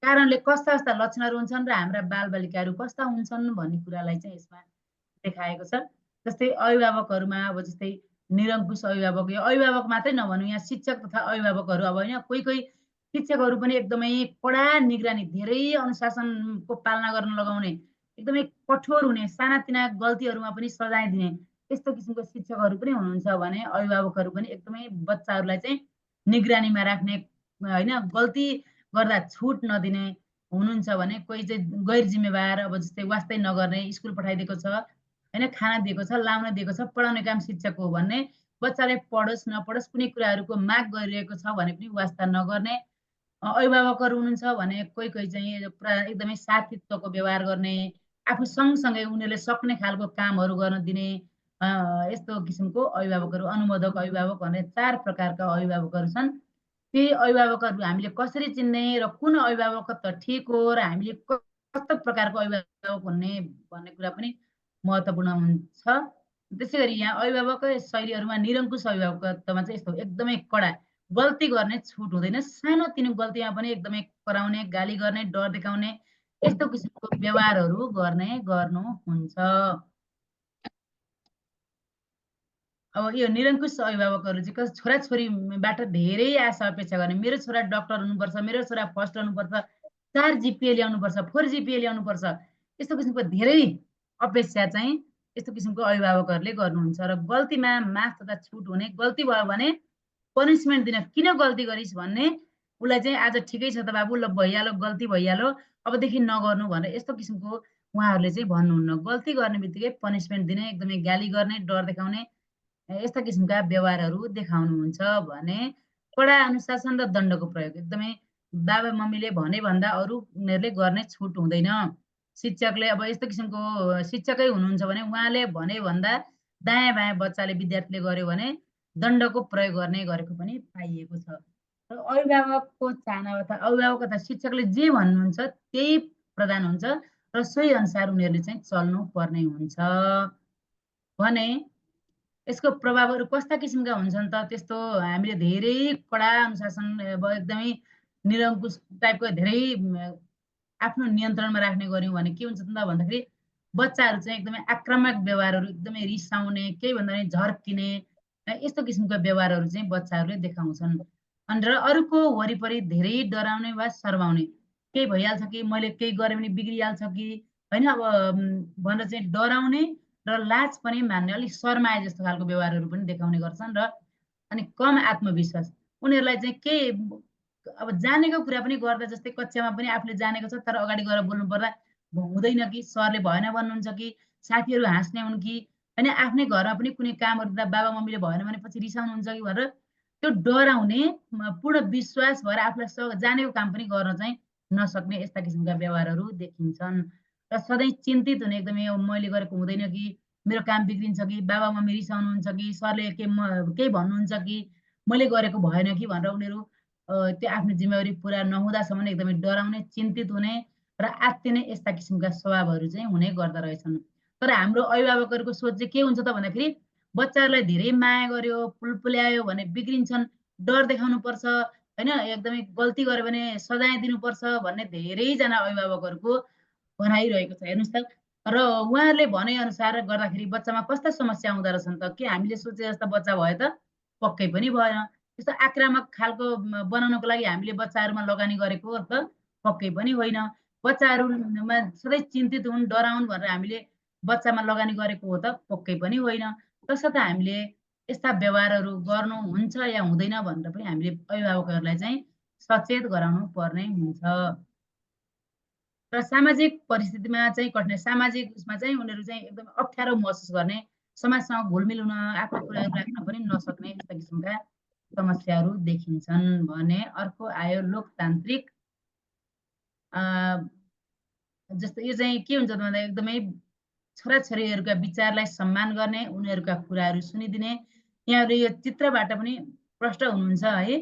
कारणले कस्ता कस्ता लक्षणहरू हुन्छन् र हाम्रा बालबालिकाहरू कस्ता हुन्छन् भन्ने कुरालाई चाहिँ यसमा देखाएको छ जस्तै अभिभावकहरूमा अब जस्तै निरङ्कुश अभिभावक यो अभिभावक मात्रै नभनौँ यहाँ शिक्षक तथा अभिभावकहरू अब होइन कोही शिक्षकहरू पनि एकदमै कडा निगरानी धेरै अनुशासनको पालना गर्न लगाउने एकदमै कठोर हुने सानातिना गल्तीहरूमा पनि सजाय दिने यस्तो किसिमको शिक्षकहरू पनि हुनुहुन्छ भने अभिभावकहरू पनि एकदमै बच्चाहरूलाई चाहिँ निगरानीमा राख्ने होइन गल्ती गर्दा छुट नदिने हुनुहुन्छ भने कोही चाहिँ गैर जिम्मेवार अब जस्तै वास्तै नगर्ने स्कुल पठाइदिएको छ होइन खाना दिएको छ लाउन दिएको छ पढाउने काम शिक्षक हो भन्ने बच्चाले पढोस् नपढोस् कुनै कुराहरूको माग गरिरहेको छ भने पनि वास्ता नगर्ने अभिभावकहरू हुनुहुन्छ भने कोही चाहिँ एकदमै साथीत्वको व्यवहार गर्ने आफू सँगसँगै उनीहरूले सक्ने खालको कामहरू गर्न दिने यस्तो किसिमको अभिभावकहरू अनुमोदक अभिभावक भन्ने 4 प्रकारका अभिभावकहरू छन् ती अभिभावकहरू हामीले कसरी चिन्ने र कुन अभिभावक त ठिक हो र हामीले कस्तो प्रकारको अभिभावक हुने भन्ने कुरा पनि महत्त्वपूर्ण हुन्छ त्यसै गरी यहाँ अभिभावक शैलीहरूमा निरङ्कुश अभिभावकत्वमा चाहिँ यस्तो एकदमै कडा गल्ती गर्ने छुट हुँदैन सानोतिनो गल्तीमा पनि एकदमै कराउने गाली गर्ने डर देखाउने यस्तो किसिमको व्यवहारहरू गर्नुहुन्छ। अब यो निरङ्कुश अभिभावकहरू चाहिँ कस छोराछोरीबाट धेरै आशा अपेक्षा गर्ने, मेरो छोरा डक्टर हुनुपर्छ, मेरो छोरा फर्स्ट हुनुपर्छ, 4 GPA ल्याउनुपर्छ, 4 GPA ल्याउनुपर्छ, यस्तो किसिमको धेरै अपेक्षा चाहिँ यस्तो किसिमको अभिभावकहरूले गर्नुहुन्छ। र गल्तीमा माफ तथा छुट हुने, गल्ती भयो भने पनिसमेन्ट दिन, किन गल्ती गरिस् भन्ने, उसलाई चाहिँ आज ठिकै छ त बाबु, ल भइहाल्यो, गल्ती भइहाल्यो, अबदेखि नगर्नु भनेर यस्तो किसिमको उहाँहरूले चाहिँ भन्नुहुन्न। गल्ती गर्ने बित्तिकै पनिसमेन्ट दिने, एकदमै गाली गर्ने, डर देखाउने, यस्ता किसिमका व्यवहारहरू देखाउनुहुन्छ भने कडा अनुशासन र दण्डको प्रयोग, एकदमै बाबा मम्मीले भने भन्दा अरू उनीहरूले गर्ने छुट हुँदैन। शिक्षकले अब यस्तो किसिमको शिक्षकै हुनुहुन्छ भने उहाँले भने भन्दा दायाँ बायाँ बच्चाले विद्यार्थीले गर्यो भने दण्डको प्रयोग गर्ने गरेको पनि पाइएको छ। र अभिभावकको चाहना अथवा अभिभावक तथा शिक्षकले जे भन्नुहुन्छ त्यही प्रदान हुन्छ र सोही अनुसार उनीहरूले चाहिँ चल्नु पर्ने हुन्छ भने यसको प्रभावहरू कस्ता किसिमका हुन्छन् त? त्यस्तो हामीले धेरै कडा अनुशासन अब एकदमै निरङ्कुश टाइपको धेरै आफ्नो नियन्त्रणमा राख्ने गऱ्यौँ भने के हुन्छ त भन्दाखेरि बच्चाहरू चाहिँ एकदमै आक्रामक व्यवहारहरू, एकदमै रिसाउने, केही भन्दा पनि झर्किने, यस्तो किसिमको व्यवहारहरू चाहिँ बच्चाहरूले देखाउँछन्। अनि र अरूको वरिपरि धेरै डराउने वा सर्वाउने, केही भइहाल्छ कि, मैले केही गरेँ भने बिग्रिहाल्छ कि, होइन, अब भनेर चाहिँ डराउने र लाज पनि मान्ने, अलिक शर्माए जस्तो खालको व्यवहारहरू पनि देखाउने गर्छन्। र अनि कम आत्मविश्वास, उनीहरूलाई चाहिँ के अब जानेको कुरा पनि गर्दा, जस्तै कक्षामा पनि आफूले जानेको छ तर अगाडि गएर बोल्नु पर्दा हुँदैन कि, सरले भएन भन्नुहुन्छ कि, साथीहरू हाँस्ने हुन् कि, होइन, आफ्नै घरमा पनि कुनै कामहरू दिँदा बाबा मम्मीले भएन भने पछि रिसाउनुहुन्छ कि भनेर त्यो डराउने, पूर्ण विश्वास भएर आफूलाई जानेको काम पनि गर्न चाहिँ नसक्ने, यस्ता किसिमका व्यवहारहरू देखिन्छन्। र सधैँ चिन्तित हुने, एकदमै मैले गरेको हुँदैन कि, मेरो काम बिग्रिन्छ कि, बाबा मम्मी रिसाउनुहुन्छ कि, सरले केही भन्नुहुन्छ कि, मैले गरेको भएन कि भनेर उनीहरू त्यो आफ्नो जिम्मेवारी पुरा नहुँदासम्म एकदमै डराउने, चिन्तित हुने र आत्तिने, यस्ता किसिमका स्वभावहरू चाहिँ हुने गर्दा रहेछन्। तर हाम्रो अभिभावकहरूको सोच चाहिँ के हुन्छ त भन्दाखेरि बच्चाहरूलाई धेरै माया गर्यो, पुलपुल्यायो भने बिग्रिन्छन्, डर देखाउनुपर्छ, होइन, एकदमै गल्ती गर्यो भने सजाय दिनुपर्छ भन्ने धेरैजना अभिभावकहरूको भनाइरहेको छ। हेर्नुहोस् त, र उहाँहरूले भनेअनुसार गर्दाखेरि बच्चामा कस्ता समस्या आउँदो रहेछन् त? के हामीले सोचे जस्ता बच्चा भयो त? पक्कै पनि भएन। त्यस्तो आक्रामक खालको बनाउनको लागि हामीले बच्चाहरूमा लगानी गरेको हो त? पक्कै पनि होइन। बच्चाहरूमा सधैँ चिन्तित हुन्, डराउन् भनेर हामीले बच्चामा लगानी गरेको हो त? पक्कै पनि होइन। तसर्थ हामीले यस्ता व्यवहारहरू गर्नुहुन्छ या हुँदैन भनेर पनि हामीले अभिभावकहरूलाई चाहिँ सचेत गराउनु पर्ने हुन्छ। र सामाजिक परिस्थितिमा चाहिँ कठिनाइ, सामाजिक उसमा चाहिँ उनीहरू चाहिँ एकदम अप्ठ्यारो महसुस गर्ने, समाजसँग घुलमिल हुन, आफ्नो कुराहरू राख्न पनि नसक्ने, यस्ता किसिमका समस्याहरू देखिन्छन् भने अर्को आयो लोकतान्त्रिक। जस्तो यो चाहिँ के हुन्छ भन्दा एकदमै छोराछोरीहरूका विचारलाई सम्मान गर्ने, उनीहरूका कुराहरू सुनिदिने, यहाँहरूले यो चित्रबाट पनि प्रष्ट हुनुहुन्छ है।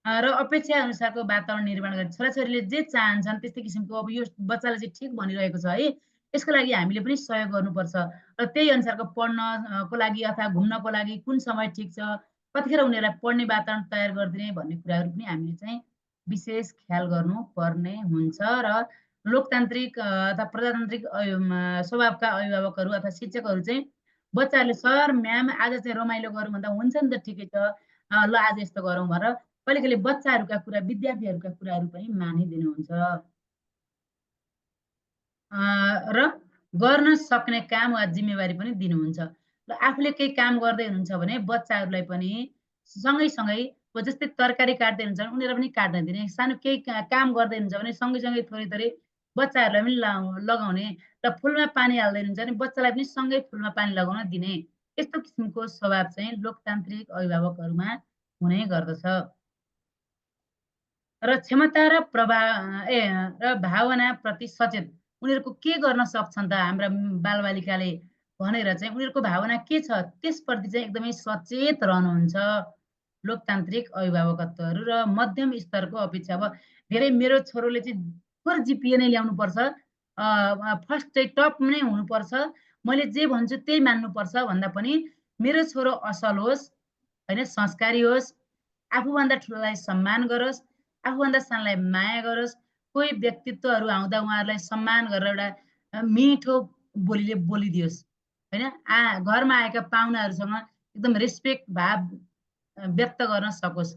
र अपेक्षा अनुसारको वातावरण निर्माण गर्ने, छोराछोरीले जे चाहन्छन् त्यस्तै किसिमको, अब यो बच्चाले चाहिँ ठिक भनिरहेको छ है, यसको लागि हामीले पनि सहयोग गर्नुपर्छ र त्यही अनुसारको पढ्नको लागि अथवा घुम्नको लागि कुन समय ठिक छ, कतिखेर उनीहरूलाई पढ्ने वातावरण तयार गरिदिने भन्ने कुराहरू पनि हामीले चाहिँ विशेष ख्याल गर्नुपर्ने हुन्छ। र लोकतान्त्रिक अथवा प्रजातान्त्रिक स्वभावका अभिभावकहरू अथवा शिक्षकहरू चाहिँ बच्चाहरूले सर म्याम आज चाहिँ रमाइलो गरौँ भन्दा हुन्छ नि त, ठिकै छ, ल आज यस्तो गरौँ भनेर कहिले कहिले बच्चाहरूका कुरा, विद्यार्थीहरूका कुराहरू पनि मानिदिनुहुन्छ र गर्न सक्ने काम वा जिम्मेवारी पनि दिनुहुन्छ। र आफूले केही काम गर्दै हुनुहुन्छ भने बच्चाहरूलाई पनि सँगैसँगै, जस्तै तरकारी काट्दै हुन्छ भने उनीहरूलाई पनि काट्न दिने, सानो केही काम गर्दै हुन्छ भने सँगैसँगै थोरै थोरै बच्चाहरूलाई पनि लगाउने, र फुलमा पानी हाल्दै हुनुहुन्छ भने बच्चालाई पनि सँगै फुलमा पानी लगाउन दिने, यस्तो किसिमको स्वभाव चाहिँ लोकतान्त्रिक अभिभावकहरूमा हुने गर्दछ। र क्षमता र भावनाप्रति सचेत, उनीहरूको के गर्न सक्छन् त हाम्रा बालबालिकाले भनेर चाहिँ उनीहरूको भावना के छ त्यसप्रति चाहिँ एकदमै सचेत रहनुहुन्छ लोकतान्त्रिक अभिभावकत्वहरू। र मध्यम स्तरको अपेक्षा, अब धेरै मेरो छोरोले चाहिँ 4 GPA नै ल्याउनुपर्छ, फर्स्ट चाहिँ टप नै हुनुपर्छ, मैले जे भन्छु त्यही मान्नुपर्छ भन्दा पनि मेरो छोरो असल होस्, होइन, संस्कारी होस्, आफूभन्दा ठुलोलाई सम्मान गरोस्, आफूभन्दा सानोलाई माया गरोस्, कोही व्यक्तित्वहरू आउँदा उहाँहरूलाई सम्मान गरेर एउटा मिठो बोलीले बोलिदियोस् होइन। घरमा आएका पाहुनाहरूसँग एकदम रेस्पेक्ट भाव व्यक्त गर्न सकोस्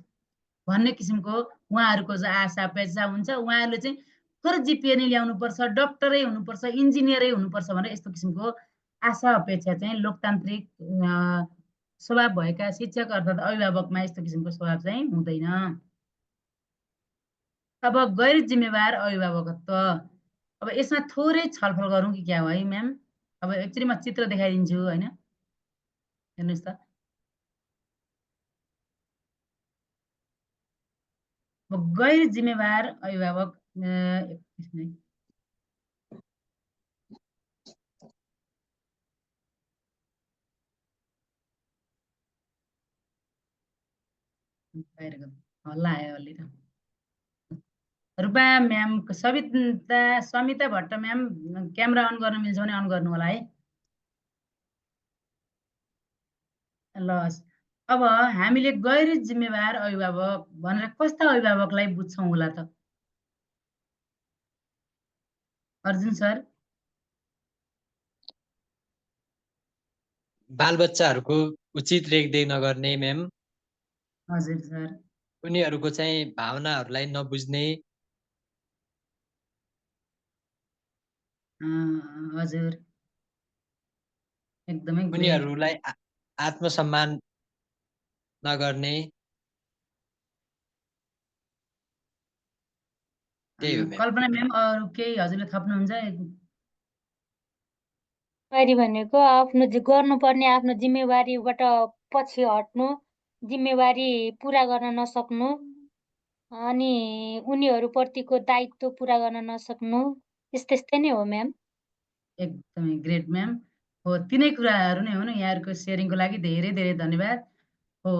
भन्ने किसिमको उहाँहरूको चाहिँ आशा अपेक्षा हुन्छ। उहाँहरूले चाहिँ फर जिपिए नै ल्याउनुपर्छ, डक्टरै हुनुपर्छ, इन्जिनियरै हुनुपर्छ भनेर यस्तो किसिमको आशा अपेक्षा चाहिँ लोकतान्त्रिक स्वभाव भएका शिक्षक अर्थात् अभिभावकमा यस्तो किसिमको स्वभाव चाहिँ हुँदैन। अब गैर जिम्मेवार अभिभावकत्व, अब यसमा थोरै छलफल गरौँ कि क्या हो है म्याम। अब एकचोटि म चित्र देखाइदिन्छु होइन, हेर्नुहोस् त। गैर जिम्मेवार अभिभावक हल्ला आयो अलि त। Rupa ma'am, Samita Bhatt ma'am camera on गर्न मिल्छ भने अन गर्नु होला है। ल अब हामीले गैर जिम्मेवार अभिभावक भनेर कस्ता अभिभावकलाई बुझ्छौँ होला त अर्जुन सर? बालबच्चाहरूको उचित रेखदेख नगर्ने म्याम, हजुर सर। उनीहरूको चाहिँ भावनाहरूलाई नबुझ्ने, हजुर एकदमै ग्रेट। उनीहरूलाई आत्मसम्मान नगर्ने, त्यही हो म्याम। कल्पना म्याम अरू केही हजुरले थप्नुहुन्छ? जिम्मेवारी भनेको आफ्नो गर्नुपर्ने आफ्नो जिम्मेवारीबाट पछि हट्नु, जिम्मेवारी पुरा गर्न नसक्नु, अनि उनीहरूप्रतिको दायित्व पुरा गर्न नसक्नु, त्यस्तै नै हो म्याम। एकदमै ग्रेट म्याम। हो, तिनै कुराहरू नै हुन्। यहाँहरूको सेयरिङको लागि धेरै धेरै धन्यवाद। हो,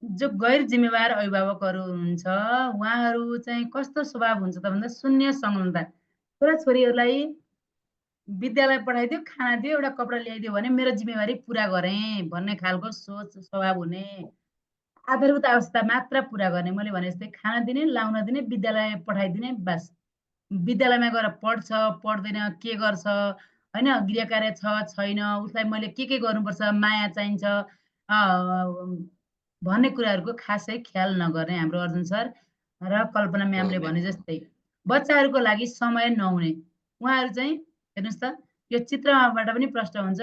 जो गैर जिम्मेवार अभिभावकहरू हुनुहुन्छ उहाँहरू चाहिँ कस्तो स्वभाव हुन्छ त भन्दा शून्य संलग्नता। छोराछोरीहरूलाई विद्यालय पठाइदियो, खाना दियो, एउटा कपडा ल्याइदियो भने मेरो जिम्मेवारी पुरा गरेँ भन्ने खालको सोच स्वभाव हुने, आधारभूत अवस्था मात्र पुरा गर्ने। मैले भने जस्तै खाना दिने, लाउन दिने, विद्यालय पठाइदिने, बस। विद्यालयमा गएर पढ्छ पढ्दैन, के गर्छ होइन, गृह कार्य छ छैन, उसलाई मैले के गर्नुपर्छ, माया चाहिन्छ भन्ने कुराहरूको खासै ख्याल नगर्ने हाम्रो अर्जुन सर र कल्पना म्यामले भने जस्तै बच्चाहरूको लागि समय नहुने। उहाँहरू चाहिँ हेर्नुहोस् त, यो चित्रबाट पनि प्रष्ट हुन्छ,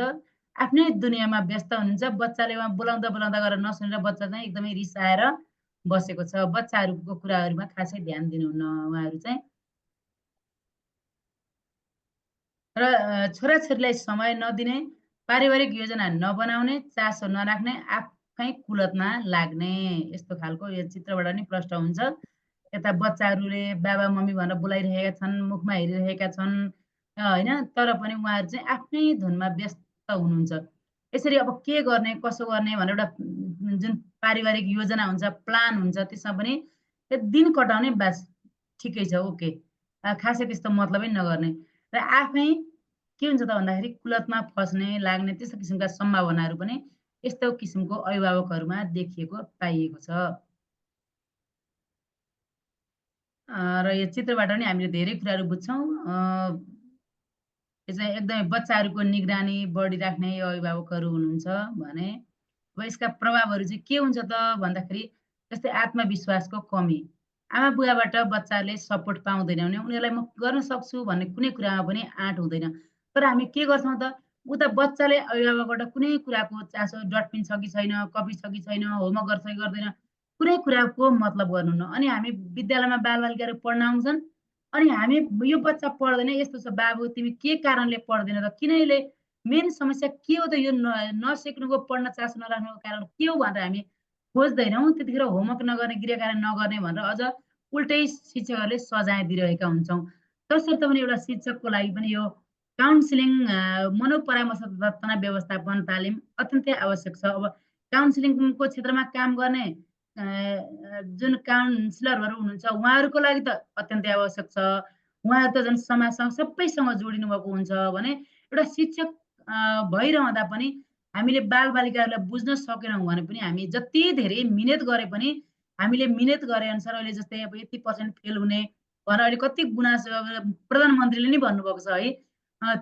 आफ्नै दुनियाँमा व्यस्त हुनुहुन्छ। बच्चाले उहाँ बोलाउँदा बोलाउँदा गरेर नसुनेर बच्चा चाहिँ एकदमै रिसाएर बसेको छ। बच्चाहरूको कुराहरूमा खासै ध्यान दिनुहुन्न उहाँहरू चाहिँ। र छोराछोरीलाई समय नदिने, पारिवारिक योजना नबनाउने, चासो नराख्ने, आफै कुलतमा लाग्ने, यस्तो खालको यो चित्रबाट नि प्रष्ट हुन्छ। यता बच्चाहरूले बाबा मम्मी भनेर बोलाइरहेका छन्, मुखमा हेरिरहेका छन् होइन, तर पनि उहाँहरू चाहिँ आफ्नै धुनमा व्यस्त हुनुहुन्छ। यसरी अब के गर्ने कसो गर्ने भनेर एउटा जुन पारिवारिक योजना हुन्छ, प्लान हुन्छ, त्यसमा पनि दिन कटाउने, बास ठिकै छ, ओके, खासै त्यस्तो मतलबै नगर्ने र आफै के हुन्छ त भन्दाखेरि कुलतमा फस्ने लाग्ने त्यस्तो किसिमका सम्भावनाहरू पनि यस्तो किसिमको अभिभावकहरूमा देखिएको पाइएको छ। र यो चित्रबाट पनि हामीले धेरै कुराहरू बुझ्छौँ। यो चाहिँ एकदमै बच्चाहरूको निगरानी बढी राख्ने अभिभावकहरू हुनुहुन्छ भने अब यसका प्रभावहरू चाहिँ के हुन्छ त भन्दाखेरि जस्तै आत्मविश्वासको कमी, आमा बुवाबाट बच्चाले सपोर्ट पाउँदैन भने उनीहरूलाई म गर्न सक्छु भन्ने कुनै कुरामा पनि आँट हुँदैन। तर हामी के गर्छौँ त, उता बच्चाले अभिभावकबाट कुनै कुराको चासो, डटपिन छ कि छैन, कपी छ कि छैन, होमवर्क गर्छ कि गर्दैन, कुनै कुराको मतलब गर्नुहुन्न। अनि हामी विद्यालयमा बालबालिकाहरू पढ्न आउँछन्, अनि हामी यो बच्चा पढ्दैन, यस्तो छ बाबु, तिमी के कारणले पढ्दैन त, किन यसले, मेन समस्या के हो त, यो नसिक्नुको, पढ्न चासो नराख्नुको कारण के हो भनेर हामी खोज्दैनौँ। त्यतिखेर होमवर्क नगर्ने, गृह कार्य नगर्ने भनेर अझ उल्टै शिक्षकहरूले सजाय दिइरहेका हुन्छौँ। तसर्थ पनि एउटा शिक्षकको लागि पनि यो काउन्सिलिङ, मनोपरामर्श तथा तनाव व्यवस्थापन तालिम अत्यन्तै आवश्यक छ। अब काउन्सिलिङको क्षेत्रमा काम गर्ने जुन काउन्सिलरहरू हुनुहुन्छ उहाँहरूको लागि त अत्यन्तै आवश्यक छ। उहाँहरू त झन् समाजसँग सबैसँग जोडिनु भएको हुन्छ भने एउटा शिक्षक भइरहँदा पनि हामीले बालबालिकाहरूलाई बुझ्न सकेनौँ भने पनि हामी जति धेरै मिहिनेत गरे पनि हामीले मिहिनेत गरे अनुसार अहिले जस्तै अब यति % फेल हुने, भनेर अहिले कति गुनासो प्रधानमन्त्रीले नै भन्नुभएको छ है।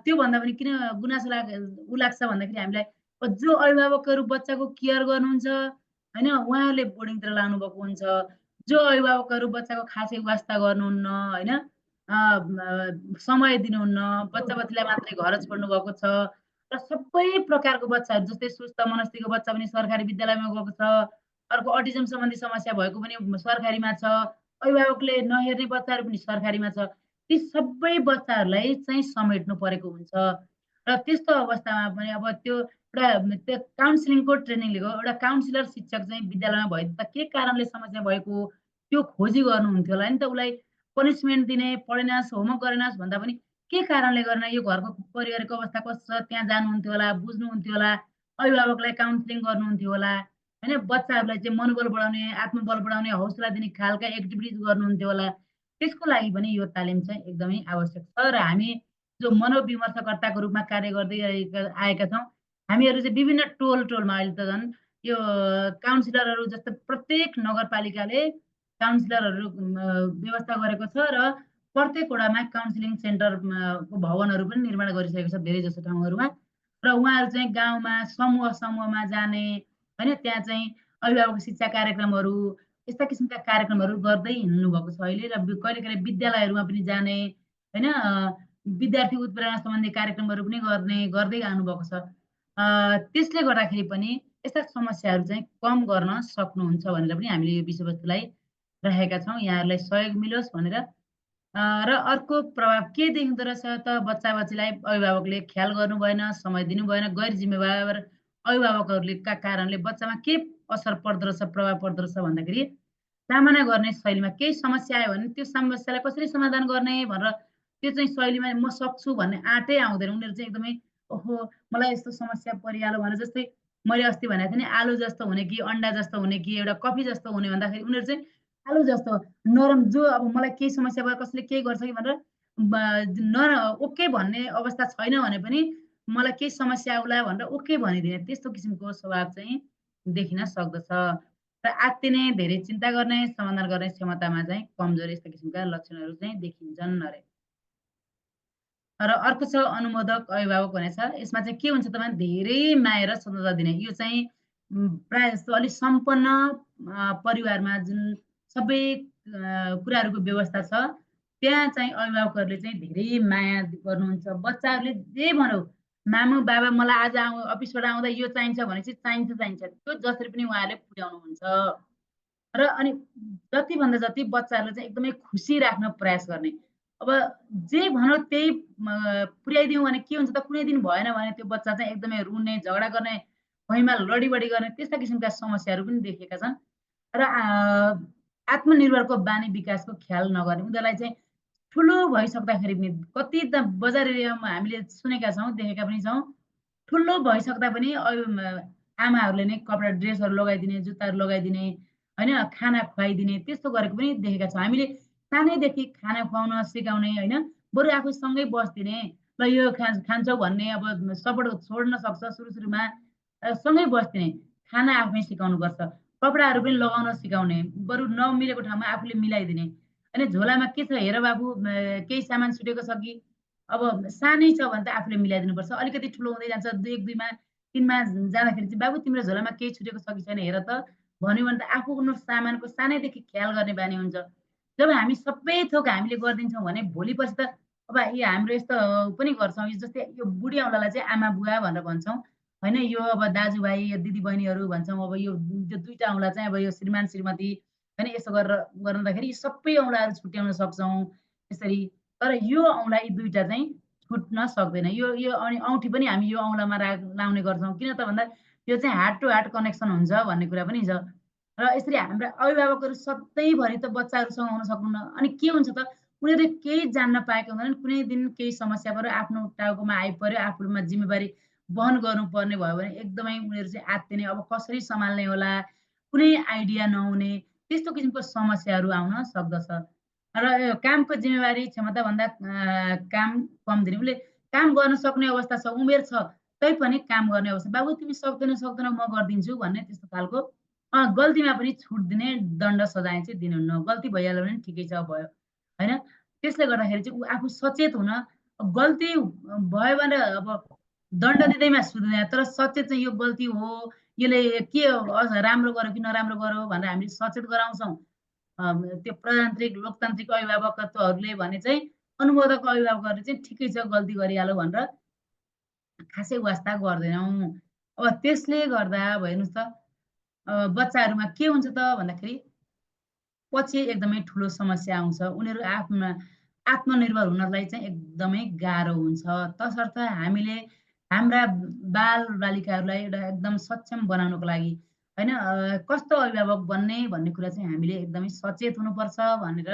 त्यो भन्दा पनि किन गुनासो लाग्छ भन्दाखेरि हामीलाई जो अभिभावकहरू बच्चाको केयर गर्नुहुन्छ होइन, उहाँहरूले बोर्डिङतिर लानुभएको हुन्छ। जो अभिभावकहरू बच्चाको खासै वास्ता गर्नुहुन्न होइन, समय दिनुहुन्न, बच्चा बच्चीलाई मात्रै घर छोड्नु भएको छ र सबै प्रकारको बच्चाहरू जस्तै सुस्त मनस्थितिको बच्चा पनि सरकारी विद्यालयमा गएको छ, अर्को अटिजम सम्बन्धी समस्या भएको पनि सरकारीमा छ, अभिभावकले नहेर्ने बच्चाहरू पनि सरकारीमा छ। ती सबै बच्चाहरूलाई चाहिँ समेट्नु परेको हुन्छ र त्यस्तो अवस्थामा पनि अब त्यो त्यो काउन्सिलिङको ट्रेनिङ लिएको एउटा काउन्सिलर शिक्षक चाहिँ विद्यालयमा भयो त के कारणले समस्या भएको त्यो खोजी गर्नुहुन्थ्यो होला नि त। उसलाई पनिसमेन्ट दिने, पढेनस् होमवर्क गरेनस् भन्दा पनि के कारणले गर्न, यो घरको परिवारको अवस्था कस्तो छ त्यहाँ जानुहुन्थ्यो होला, बुझ्नुहुन्थ्यो होला, अभिभावकलाई काउन्सिलिङ गर्नुहुन्थ्यो होला होइन, बच्चाहरूलाई चाहिँ मनोबल बढाउने, आत्मबल बढाउने, हौसला दिने खालका एक्टिभिटिज गर्नुहुन्थ्यो होला। त्यसको लागि पनि यो तालिम चाहिँ एकदमै आवश्यक छ र हामी जो मनोविमर्शकर्ताको रूपमा कार्य गर्दै आएका छौँ, हामीहरू चाहिँ विभिन्न टोलमा अहिले त झन् यो काउन्सिलरहरू जस्तो प्रत्येक नगरपालिकाले काउन्सिलरहरू व्यवस्था गरेको छ र प्रत्येक वडामा काउन्सिलिङ सेन्टरको भवनहरू पनि निर्माण गरिसकेको छ धेरै जसो ठाउँहरूमा। र उहाँहरू चाहिँ गाउँमा समूहमा जाने होइन, त्यहाँ चाहिँ अभिभावक शिक्षा कार्यक्रमहरू यस्ता किसिमका कार्यक्रमहरू गर्दै हिँड्नु भएको छ अहिले। र कहिले कहिले विद्यालयहरूमा पनि जाने होइन, विद्यार्थी उत्प्रेरणा सम्बन्धी कार्यक्रमहरू पनि गर्दै आउनुभएको छ। त्यसले गर्दाखेरि पनि यस्ता समस्याहरू चाहिँ कम गर्न सक्नुहुन्छ भनेर पनि हामीले यो विषयवस्तुलाई राखेका छौँ, यहाँहरूलाई सहयोग मिलोस् भनेर। र अर्को प्रभाव के देखिँदो रहेछ त, बच्चा बच्चीलाई अभिभावकले ख्याल गर्नु भएन, समय दिनु भएन, गैर जिम्मेवार अभिभावकहरूले का कारणले बच्चामा के असर पर्दो रहेछ, प्रभाव पर्दो रहेछ भन्दाखेरि सामना गर्ने शैलीमा केही समस्या आयो भने त्यो समस्यालाई कसरी समाधान गर्ने भनेर त्यो चाहिँ शैलीमा म सक्छु भन्ने आँटै आउँदैन। उनीहरू चाहिँ एकदमै ओहो मलाई यस्तो समस्या परिहाल्यो भने, जस्तै मैले अस्ति भनेको थिएँ नि, आलु जस्तो हुने कि अन्डा जस्तो हुने कि एउटा कफी जस्तो हुने भन्दाखेरि उनीहरू चाहिँ आलु जस्तो नरम, जो अब मलाई केही समस्या भयो कसैले केही गर्छ कि भनेर ओके भन्ने अवस्था छैन भने पनि मलाई केही समस्या आउला भनेर ओके भनिदिने, त्यस्तो किसिमको स्वभाव चाहिँ देखिन सक्दछ र आत्तिने, धेरै चिन्ता गर्ने, समाधान गर्ने क्षमतामा चाहिँ कमजोरी, यस्ता किसिमका लक्षणहरू चाहिँ देखिन्छन् अरे। र अर्को छ अनुमोदक अभिभावक भनेको छ। यसमा चाहिँ के हुन्छ त भने धेरै माया र स्वतन्त्रता दिने, यो चाहिँ प्रायः जस्तो अलिक सम्पन्न परिवारमा जुन सबै कुराहरूको व्यवस्था छ त्यहाँ चाहिँ अभिभावकहरूले चाहिँ धेरै माया गर्नुहुन्छ। बच्चाहरूले जे भनौँ, मामु बाबा मलाई आज अफिसबाट आउँदा यो चाहिन्छ भने चाहिँ चाहिन्छ, त्यो जसरी पनि उहाँहरूले पुर्याउनुहुन्छ। र अनि जतिभन्दा जति बच्चाहरूलाई चाहिँ एकदमै खुसी राख्न प्रयास गर्ने। अब जे भनौँ त्यही पुर्याइदिउँ भने के हुन्छ त, कुनै दिन भएन भने त्यो बच्चा चाहिँ एकदमै रुने, झगडा गर्ने, भुइँमा लडीबडी गर्ने, त्यस्ता किसिमका समस्याहरू पनि देखिएका छन्। र आत्मनिर्भरको बानी विकासको ख्याल नगर्ने, उनीहरूलाई चाहिँ ठुलो भइसक्दाखेरि पनि कति त बजार एरियामा हामीले सुनेका छौँ, देखेका पनि छौँ, ठुलो भइसक्दा पनि आमाहरूले नै कपडा ड्रेसहरू लगाइदिने, जुत्ताहरू लगाइदिने होइन, खाना खुवाइदिने, त्यस्तो गरेको पनि देखेका छौँ हामीले। सानैदेखि खाना खुवाउन सिकाउने होइन, बरु आफूसँगै बस्दिने, ल यो खान्छौ भन्ने, अब सपोर्ट छोड्न सक्छ सुरुमा, सँगै बस्दिने, खाना आफै सिकाउनुपर्छ, कपडाहरू पनि लगाउन सिकाउने, बरु नमिलेको ठाउँमा आफूले मिलाइदिने। अनि झोलामा के छ हेर बाबु, केही सामान छुटेको छ कि, अब सानै छ भने त आफूले मिलाइदिनुपर्छ। अलिकति ठुलो हुँदै जान्छ, 1, 2मा 3मा जाँदाखेरि चाहिँ बाबु तिम्रो झोलामा केही छुटेको छ कि छैन हेर त भन्यो भने त आफ्नो सामानको सानैदेखि ख्याल गर्ने बानी हुन्छ। जब हामी सबै थोक हामीले गरिदिन्छौँ भने भोलिपछि त अब हाम्रो यस्तो पनि गर्छौँ, जस्तै यो बुढी औँलालाई चाहिँ आमा बुवा भनेर भन्छौँ होइन, यो अब दाजुभाइ दिदी बहिनीहरू भन्छौँ, अब यो 2टा औँला चाहिँ अब यो श्रीमान श्रीमती होइन, यसो गरेर गर्दाखेरि सबै औँलाहरू छुट्याउन सक्छौँ यसरी। तर यो औँला यी 2टा चाहिँ छुट्न सक्दैन। यो अनि औँठी पनि हामी यो औँलामा लाउने गर्छौँ, किन त भन्दा यो चाहिँ हार्ट टु हार्ट कनेक्सन हुन्छ भन्ने कुरा पनि छ। र यसरी हाम्रा अभिभावकहरू सधैँभरि त बच्चाहरूसँग हुन सक्नुहुन्न। अनि के हुन्छ त, उनीहरूले केही जान्न पाएका हुँदैनन्, कुनै दिन केही समस्या पऱ्यो, आफ्नो टाउकोमा आइपऱ्यो, आफूमा जिम्मेवारी वहन गर्नुपर्ने भयो भने एकदमै उनीहरू चाहिँ आत्तिने, अब कसरी सम्हाल्ने होला, कुनै आइडिया नहुने, त्यस्तो किसिमको समस्याहरू आउन सक्दछ। र कामको जिम्मेवारी क्षमताभन्दा काम कम दिने, उसले काम गर्न सक्ने अवस्था छ, उमेर छ, तैपनि काम गर्ने अवस्था, बाबु तिमी सक्दैनौ म गरिदिन्छु भन्ने त्यस्तो खालको। गल्तीमा पनि छुट दिने, दण्ड सजाय चाहिँ दिनुहुन्न, गल्ती भइहाल्यो भने ठिकै छ भयो। होइन। त्यसले गर्दाखेरि चाहिँ ऊ आफू सचेत हुन, गल्ती भयो भने अब दण्ड दिँदैमा सुध्दैन, तर सचेत चाहिँ यो गल्ती हो, यसले के अझ राम्रो गर्यो कि नराम्रो गर्यो भनेर हामीले सचेत गराउँछौँ। त्यो प्रजातान्त्रिक लोकतान्त्रिक अभिभावकत्वहरूले भने चाहिँ अनुमोदक अभिभावकहरूले चाहिँ ठिकै छ गल्ती गरिहाल्यो भनेर खासै वास्ता गर्दैनौँ। अब त्यसले गर्दा अब हेर्नुहोस् त बच्चाहरूमा के हुन्छ त भन्दाखेरि पछि एकदमै ठुलो समस्या आउँछ। उनीहरू आत्मनिर्भर हुनलाई चाहिँ एकदमै गाह्रो हुन्छ। तसर्थ हामीले हाम्रा बालबालिकाहरूलाई एउटा एकदम सक्षम बनाउनको लागि होइन कस्तो अभिभावक बन्ने भन्ने कुरा चाहिँ हामीले एकदमै सचेत हुनुपर्छ भनेर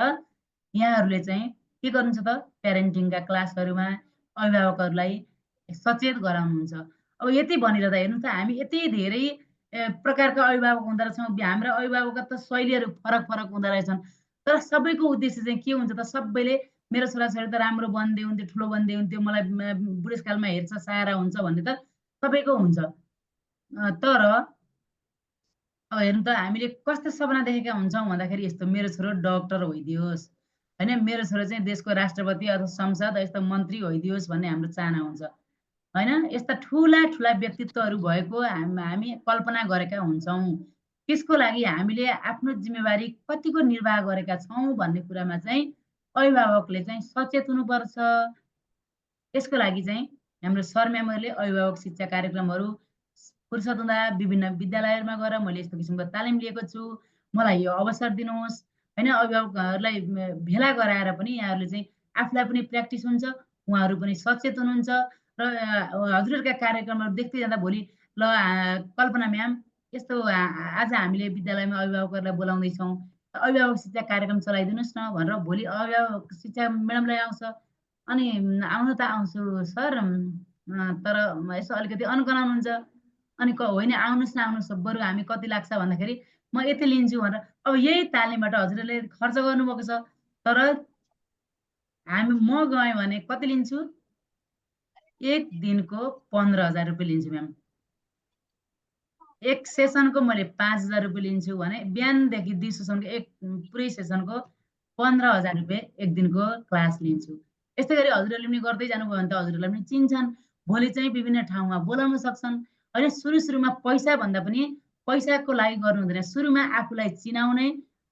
यहाँहरूले चाहिँ के गर्नुहुन्छ त प्यारेन्टिङका क्लासहरूमा अभिभावकहरूलाई सचेत गराउनुहुन्छ। अब यति भनिरहँदा हेर्नुहोस् त हामी यति धेरै प्रकारका अभिभावक हुँदो रहेछौँ। हाम्रा अभिभावकत्व शैलीहरू फरक फरक हुँदो रहेछन्। तर सबैको उद्देश्य चाहिँ के हुन्छ त सबैले मेरो छोराछोरी त राम्रो बन्दै हुन्थ्यो, ठुलो बन्दै हुन्थ्यो, मलाई बुढेसकालमा हेर्छ सहारा हुन्छ भन्ने त सबैको हुन्छ। तर अब हेर्नु त हामीले कस्तो सपना देखेका हुन्छौँ भन्दाखेरि यस्तो मेरो छोरो डक्टर होइदियोस् होइन, मेरो छोरो चाहिँ देशको राष्ट्रपति अथवा संसद यस्तो मन्त्री होइदियोस् भन्ने हाम्रो चाहना हुन्छ होइन। यस्ता ठुला ठुला व्यक्तित्वहरू भएको हामी कल्पना गरेका हुन्छौँ। त्यसको लागि हामीले आफ्नो जिम्मेवारी कतिको निर्वाह गरेका छौँ भन्ने कुरामा चाहिँ अभिभावकले चाहिँ सचेत हुनुपर्छ। यसको लागि चाहिँ हाम्रो सर म्यामहरूले अभिभावक शिक्षा कार्यक्रमहरू फुर्सद हुँदा विभिन्न विद्यालयहरूमा गएर मैले यस्तो किसिमको तालिम लिएको छु, मलाई यो अवसर दिनुहोस् होइन। अभिभावकहरूलाई भेला गराएर पनि यहाँहरूले चाहिँ आफूलाई पनि प्र्याक्टिस हुन्छ, उहाँहरू पनि सचेत हुनुहुन्छ र हजुरहरूका कार्यक्रमहरू देख्दै जाँदा भोलि ल कल्पना म्याम यस्तो आज हामीले विद्यालयमा अभिभावकहरूलाई बोलाउँदैछौँ, अभिभावक शिक्षा कार्यक्रम चलाइदिनुहोस् न भनेर भोलि अभिभावक शिक्षा म्याडमलाई आउँछ। अनि आउनु त आउँछु सर तर यसो अलिकति अनुकनाउनुहुन्छ। अनि होइन आउनुहोस् न आउनुहोस्, बरु हामी कति लाग्छ भन्दाखेरि म यति लिन्छु भनेर अब यही तालिमबाट हजुरहरूले खर्च गर्नुभएको छ। तर म गएँ भने कति लिन्छु? एक दिनको 15,000 रुपियाँ लिन्छु म्याम। एक सेसनको मैले 5,000 रुपियाँ लिन्छु भने बिहानदेखि दिउँसोसम्मको एक पुरै सेसनको 15,000 रुपियाँ एक दिनको क्लास लिन्छु। यस्तै गरी हजुरहरूले पनि गर्दै जानुभयो भने त हजुरहरूलाई पनि चिन्छन्, भोलि चाहिँ विभिन्न ठाउँमा बोलाउन सक्छन् होइन। सुरुमा पैसा भन्दा पनि पैसाको लागि गर्नु हुँदैन, सुरुमा आफूलाई चिनाउने।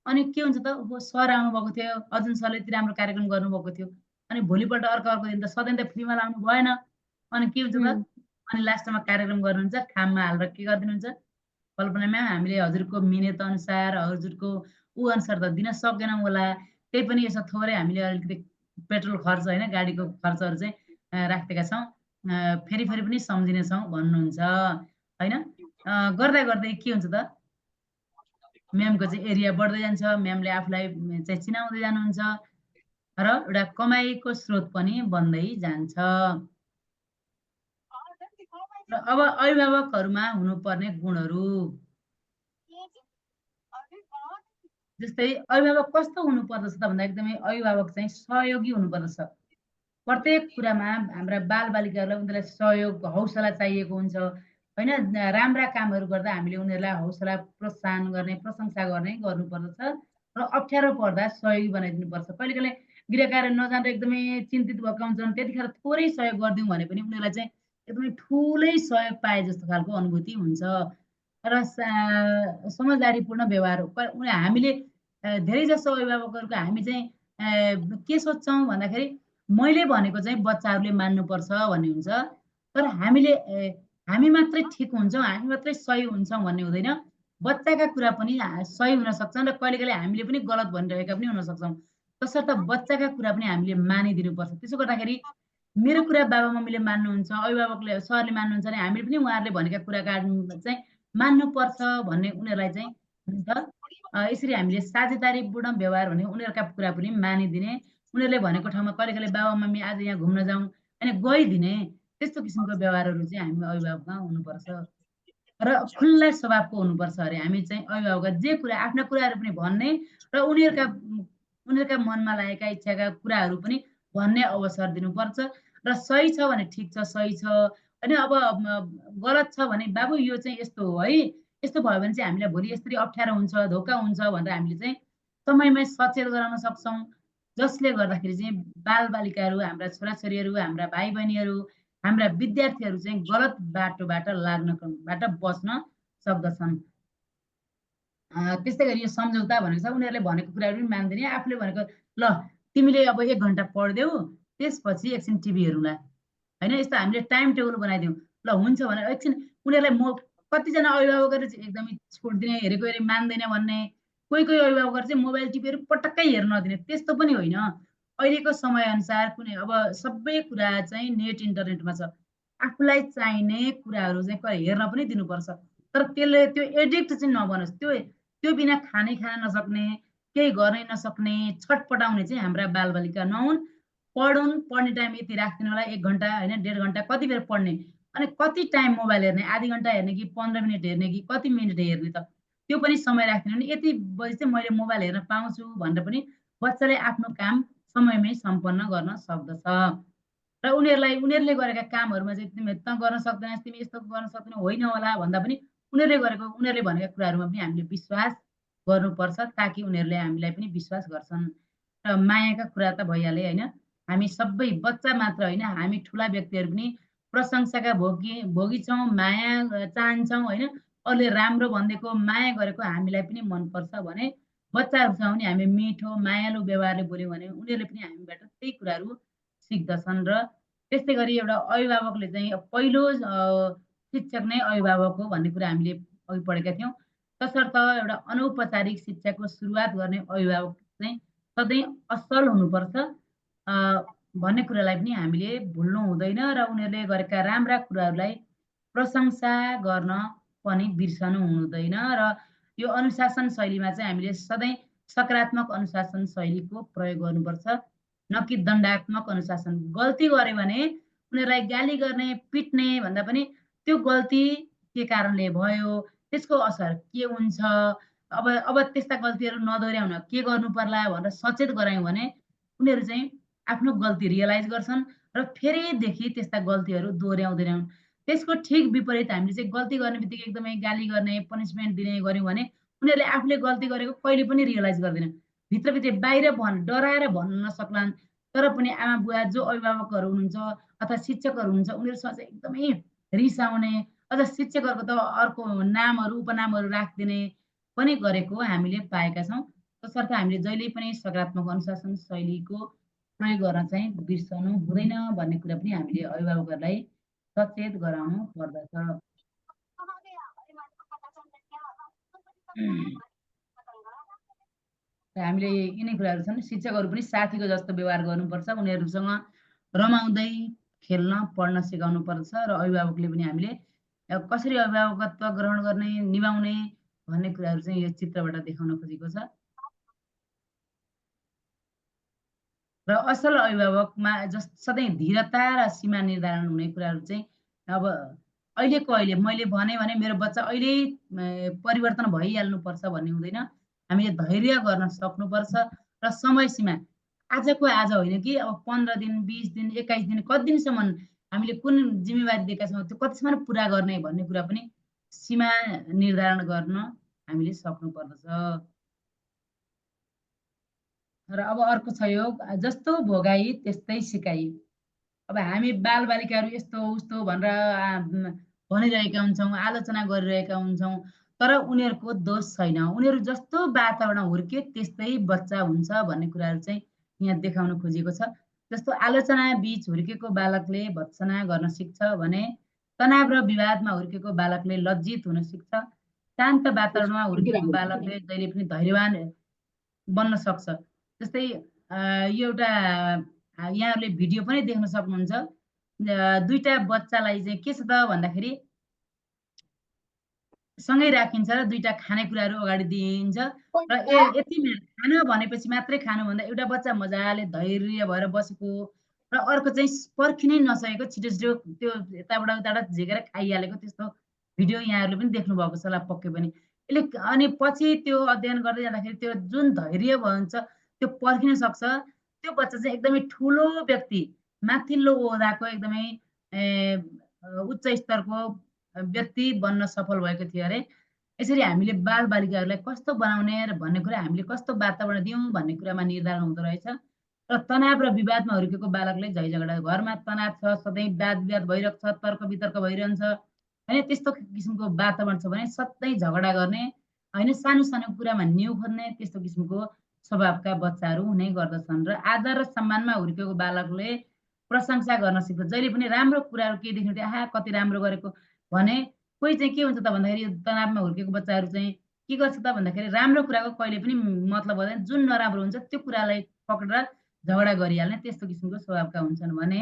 अनि के हुन्छ त सर आउनुभएको थियो, अर्जुन सरले यति राम्रो कार्यक्रम गर्नुभएको थियो, अनि भोलिपल्ट अर्को दिन त सधैँ त फ्रीमा लाउनु भएन। अनि के हुन्छ त अनि लास्टमा कार्यक्रम गर्नुहुन्छ खाममा हालेर के गरिदिनुहुन्छ? कल्पना म्याम हामीले हजुरको मिहिनेत अनुसार हजुरको अनुसार त दिन सक्दैनौँ होला, त्यही पनि यसो थोरै हामीले अलिकति पेट्रोल खर्च होइन गाडीको खर्चहरू चाहिँ राखेका छौँ, फेरि पनि सम्झिनेछौँ भन्नुहुन्छ होइन। गर्दा गर्दै के हुन्छ त म्यामको चाहिँ एरिया बढ्दै जान्छ, म्यामले आफूलाई चाहिँ चिनाउँदै जानुहुन्छ र एउटा कमाइको स्रोत पनि बन्दै जान्छ। र अब अभिभावकहरूमा हुनुपर्ने गुणहरू जस्तै अभिभावक कस्तो हुनुपर्दछ त भन्दा एकदमै अभिभावक चाहिँ सहयोगी हुनुपर्दछ। प्रत्येक कुरामा हाम्रा बालबालिकाहरूलाई उनीहरूलाई सहयोग हौसला चाहिएको हुन्छ होइन। राम्रा कामहरू गर्दा हामीले उनीहरूलाई हौसला प्रोत्साहन गर्ने प्रशंसा गर्नुपर्दछ र अप्ठ्यारो पर्दा सहयोगी बनाइदिनुपर्छ। कहिले कहिले गृहकार्य नजानेर एकदमै चिन्तित भएका हुन्छन्, त्यतिखेर थोरै सहयोग गरिदिउँ भने पनि उनीहरूलाई चाहिँ एकदमै ठुलै सहयोग पाए जस्तो खालको अनुभूति हुन्छ र समझदारीपूर्ण व्यवहार हामीले धेरै जसो अभिभावकहरूको हामी चाहिँ के सोच्छौँ भन्दाखेरि मैले भनेको चाहिँ बच्चाहरूले मान्नुपर्छ भन्ने हुन्छ। तर हामी मात्रै ठिक हुन्छौँ, हामी मात्रै सही हुन्छौँ भन्ने हुँदैन। बच्चाका कुरा पनि सही हुन सक्छन् र कहिले कहिले हामीले पनि गलत भनिरहेका पनि हुन सक्छौँ। तसर्थ बच्चाका कुरा पनि हामीले मानिदिनुपर्छ। त्यसो गर्दाखेरि मेरो कुरा बाबा मम्मीले मान्नुहुन्छ, अभिभावकले सरले मान्नुहुन्छ भने हामीले पनि उहाँहरूले भनेका कुराका चाहिँ मान्नुपर्छ भन्ने उनीहरूलाई चाहिँ हुन्छ। यसरी हामीले साझेदारीपूर्ण व्यवहार भने उनीहरूका कुरा पनि मानिदिने, उनीहरूले भनेको ठाउँमा कहिले कहिले बाबा मम्मी आज यहाँ घुम्न जाउँ अनि गइदिने, त्यस्तो किसिमको व्यवहारहरू चाहिँ हामी अभिभावकमा हुनुपर्छ र खुल्ला स्वभावको हुनुपर्छ अरे। हामी चाहिँ अभिभावक जे कुरा आफ्ना कुराहरू पनि भन्ने र उनीहरूका मनमा लागेका इच्छाका कुराहरू पनि भन्ने अवसर दिनुपर्छ र सही छ भने ठिक छ, सही छ होइन। अब गलत छ भने बाबु यो चाहिँ यस्तो हो है, यस्तो भयो भने चाहिँ हामीलाई भोलि यसरी अप्ठ्यारो हुन्छ, धोका हुन्छ भनेर हामीले चाहिँ समयमै सचेत गराउन सक्छौँ। जसले गर्दाखेरि चाहिँ बालबालिकाहरू, हाम्रा छोराछोरीहरू, हाम्रा भाइ बहिनीहरू, हाम्रा विद्यार्थीहरू चाहिँ गलत बाटोबाट लाग्नबाट बच्न सक्दछन्। त्यस्तै गरी यो सम्झौता भनेको छ उनीहरूले भनेको कुराहरू पनि मान्दैन, आफूले भनेको ल तिमीले अब 1 घन्टा पढ्देऊ, त्यसपछि एकछिन टिभी हेरौँला होइन, यस्तो हामीले टाइम टेबल बनाइदिउँ, ल हुन्छ भने एकछिन उनीहरूलाई कतिजना अभिभावकहरू चाहिँ एकदमै छोडिदिने, हेरेको हेरे मान्दैन भन्ने, कोही कोही अभिभावकहरू चाहिँ मोबाइल टिपीहरू पटक्कै हेर्न नदिने, त्यस्तो पनि होइन। अहिलेको समयअनुसार कुनै अब सबै कुरा चाहिँ नेट इन्टरनेटमा छ, आफूलाई चाहिने कुराहरू चाहिँ हेर्न पनि दिनुपर्छ, तर त्यसले त्यो एडिक्ट चाहिँ नबनोस्, त्यो बिना खानै खान नसक्ने, केही गर्नै नसक्ने, छटपटाउने चाहिँ हाम्रा बालबालिका नहुन्। पढ्ने टाइम यति राख्दिनु होला, 1 घन्टा होइन 1.5 घन्टा कति बेर पढ्ने, अनि कति टाइम मोबाइल हेर्ने, आधी घन्टा हेर्ने कि 15 मिनट हेर्ने कि कति मिनट हेर्ने, त त्यो पनि समय राख्दिनु भने यति बजी चाहिँ मैले मोबाइल हेर्न पाउँछु भनेर पनि बच्चाले आफ्नो काम समयमै सम्पन्न गर्न सक्दछ। र उनीहरूले गरेका कामहरूमा चाहिँ तिमी त गर्न सक्दैनस्, तिमी यस्तो गर्न सक्दैनौ, होइन होला भन्दा पनि उनीहरूले भनेका कुराहरूमा पनि हामीले विश्वास गर्नुपर्छ, ताकि उनीहरूले हामीलाई पनि विश्वास गर्छन्। र मायाका कुरा त भइहाले होइन, हामी सबै बच्चा मात्र होइन, हामी ठुला व्यक्तिहरू पनि प्रशंसाका भोगी छौँ, माया चाहन्छौँ होइन, अरूले राम्रो भनिदिएको माया गरेको हामीलाई पनि मनपर्छ भने बच्चाहरूसँग पनि हामी मिठो मायालु व्यवहारले बोल्यौँ भने उनीहरूले पनि हामीबाट त्यही कुराहरू सिक्दछन्। र त्यस्तै गरी एउटा अभिभावकले चाहिँ पहिलो शिक्षक नै अभिभावक हो भन्ने कुरा हामीले अघि पढेका थियौँ। तसर्थ एउटा अनौपचारिक शिक्षाको सुरुवात गर्ने अभिभावक चाहिँ सधैँ असल हुनुपर्छ भन्ने कुरालाई पनि हामीले भुल्नु हुँदैन, र उनीहरूले गरेका राम्रा कुराहरूलाई प्रशंसा गर्न पनि बिर्सनु हुँदैन। र यो अनुशासन शैलीमा चाहिँ हामीले सधैँ सकारात्मक अनुशासन शैलीको प्रयोग गर्नुपर्छ, न कि दण्डात्मक अनुशासन। गल्ती गऱ्यो भने उनीहरूलाई गाली गर्ने, पिट्ने भन्दा पनि त्यो गल्ती के कारणले भयो, त्यसको असर के हुन्छ, अब त्यस्ता गल्तीहरू नदोहोऱ्याउन के गर्नु पर्ला भनेर सचेत गरायौँ भने उनीहरू चाहिँ आफ्नो गल्ती रियलाइज गर्छन् र फेरिदेखि त्यस्ता गल्तीहरू दोहोऱ्याउँदैनन्। त्यसको ठिक विपरीत हामीले चाहिँ गल्ती गर्ने बित्तिकै एकदमै गाली गर्ने, पनिसमेन्ट दिने गऱ्यौँ भने उनीहरूले आफूले गल्ती गरेको कहिले पनि रियलाइज गर्दैन, भित्रभित्र बाहिर डराएर भन्न नसक्लान्, तर पनि आमा बुवा जो अभिभावकहरू हुनुहुन्छ अथवा शिक्षकहरू हुनुहुन्छ उनीहरूसँग चाहिँ एकदमै रिसाउने, अझ शिक्षकहरूको त अर्को नामहरू उपनामहरू राखिदिने पनि गरेको हामीले पाएका छौँ। तसर्थ हामीले जहिले पनि सकारात्मक अनुशासन शैलीको प्रयोग गर्न चाहिँ बिर्सनु हुँदैन भन्ने कुरा पनि हामीले अभिभावकहरूलाई सचेत गराउनु पर्दछ। हामीले यिनै कुराहरू छन्। शिक्षकहरू पनि साथीको जस्तो व्यवहार गर्नुपर्छ, उनीहरूसँग रमाउँदै खेल्न पढ्न सिकाउनुपर्छ, र अभिभावकले पनि हामीले कसरी अभिभावकत्व ग्रहण गर्ने, निभाउने भन्ने कुराहरू चाहिँ यो चित्रबाट देखाउन खोजेको छ। र असल अभिभावकमा सधैँ धीरता र सीमा निर्धारण हुने कुराहरू चाहिँ अब अहिले मैले भने मेरो बच्चा अहिले परिवर्तन भइहाल्नुपर्छ भन्ने हुँदैन, हामीले धैर्य गर्न सक्नुपर्छ र समय सीमा आजको आज होइन कि अब 15 दिन 20 दिन 21 दिन कति दिनसम्म हामीले कुन जिम्मेवारी दिएका छौँ त्यो कतिसम्म पुरा गर्ने भन्ने कुरा पनि सीमा निर्धारण गर्न हामीले सक्नुपर्दछ। र अब अर्को छ यो जस्तो भोगाई त्यस्तै सिकाइ। अब हामी बालबालिकाहरू यस्तो उस्तो भनेर भनिरहेका हुन्छौँ, आलोचना गरिरहेका हुन्छौँ, तर उनीहरूको दोष छैन, उनीहरू जस्तो वातावरण हुर्के त्यस्तै बच्चा हुन्छ भन्ने कुराहरू चाहिँ यहाँ देखाउन खोजिएको छ। जस्तो आलोचना बीच हुर्केको बालकले भत्सना गर्न सिक्छ भने तनाव र विवादमा हुर्केको बालकले लज्जित हुन सिक्छ। शान्त वातावरणमा हुर्केको बालकले जहिले पनि धैर्यवान बन्न सक्छ। जस्तै यो एउटा यहाँहरूले भिडियो पनि देख्न सक्नुहुन्छ, दुईटा बच्चालाई चाहिँ के छ त भन्दाखेरि सँगै राखिन्छ र दुईटा खानेकुराहरू अगाडि दिइन्छ र यति खान भनेपछि मात्रै खानु भन्दा एउटा बच्चा मजाले धैर्य भएर बसेको र अर्को चाहिँ पर्खिनै नसकेको छिटो छिटो त्यो यताबाट उताबाट झिकेर खाइहालेको त्यस्तो भिडियो यहाँहरूले पनि देख्नुभएको छ होला पक्कै पनि। यसले अनि पछि त्यो अध्ययन गर्दै जाँदाखेरि त्यो जुन धैर्य भन्छ त्यो पर्खिन सक्छ, त्यो बच्चा चाहिँ एकदमै ठुलो व्यक्ति, माथिल्लो ओहदाको एकदमै उच्च स्तरको व्यक्ति बन्न सफल भएको थियो अरे। यसरी हामीले बालबालिकाहरूलाई कस्तो बनाउने र भन्ने कुरा हामीले कस्तो वातावरण दियौँ भन्ने कुरामा निर्धारण हुँदो रहेछ। र तनाव र विवादमा हुर्केको बालकले झै झगडा घरमा तनाव छ, सधैँ वाद विवाद भइरहेको छ, तर्क वितर्क भइरहन्छ होइन, त्यस्तो किसिमको वातावरण छ भने सधैँ झगडा गर्ने होइन, सानो सानो कुरामा न्यु खोज्ने त्यस्तो किसिमको स्वभावका बच्चाहरू हुने गर्दछन्। र आदर र सम्मानमा हुर्केको बालकले प्रशंसा गर्न सिक्छ। जहिले पनि राम्रो कुराहरू केही देख्नु आहा कति राम्रो गरेको भने कोही चाहिँ के हुन्छ त भन्दाखेरि यो तनावमा हुर्केको बच्चाहरू चाहिँ के गर्छ त भन्दाखेरि राम्रो कुराको कहिले पनि मतलब हुँदैन, जुन नराम्रो हुन्छ त्यो कुरालाई पक्रेर झगडा गरिहाल्ने त्यस्तो किसिमको स्वभावका हुन्छन्। भने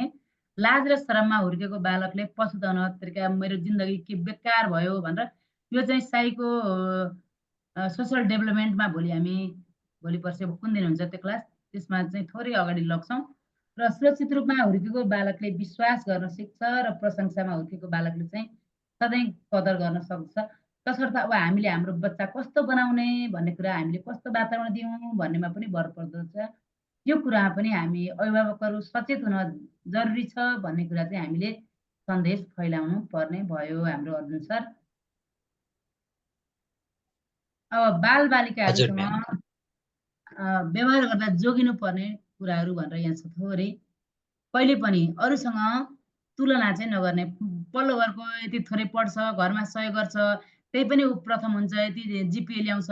लाज र शरममा हुर्केको बालकले पछुताउन तरिका मेरो जिन्दगी के बेकार भयो भनेर यो चाहिँ साईको सोसल डेभलपमेन्टमा भोलि पर्सि कुन दिन हुन्छ त्यो क्लास त्यसमा चाहिँ थोरै अगाडि लग्छौँ। र सुरक्षित रूपमा हुर्केको बालकले विश्वास गर्न सिक्छ र प्रशंसामा हुर्केको बालकले चाहिँ सधैँ कदर गर्न सक्छ। तसर्थ अब हामीले हाम्रो बच्चा कस्तो बनाउने भन्ने कुरा हामीले कस्तो वातावरण दियौँ भन्नेमा पनि भर पर्दछ। यो कुरामा पनि हामी अभिभावकहरू सचेत हुन जरुरी छ भन्ने कुरा चाहिँ हामीले सन्देश फैलाउनु पर्ने भयो हाम्रो अर्जुन सर। अब बालबालिकाहरूसँग व्यवहार गर्दा जोगिनु पर्ने कुराहरू भनेर यहाँ छ थोरै। कहिले पनि अरूसँग तुलना चाहिँ नगर्ने। पल्लो घरको यति थोरै पढ्छ, घरमा सहयोग गर्छ, त्यही पनि ऊ प्रथम हुन्छ, यति जिपिए ल्याउँछ,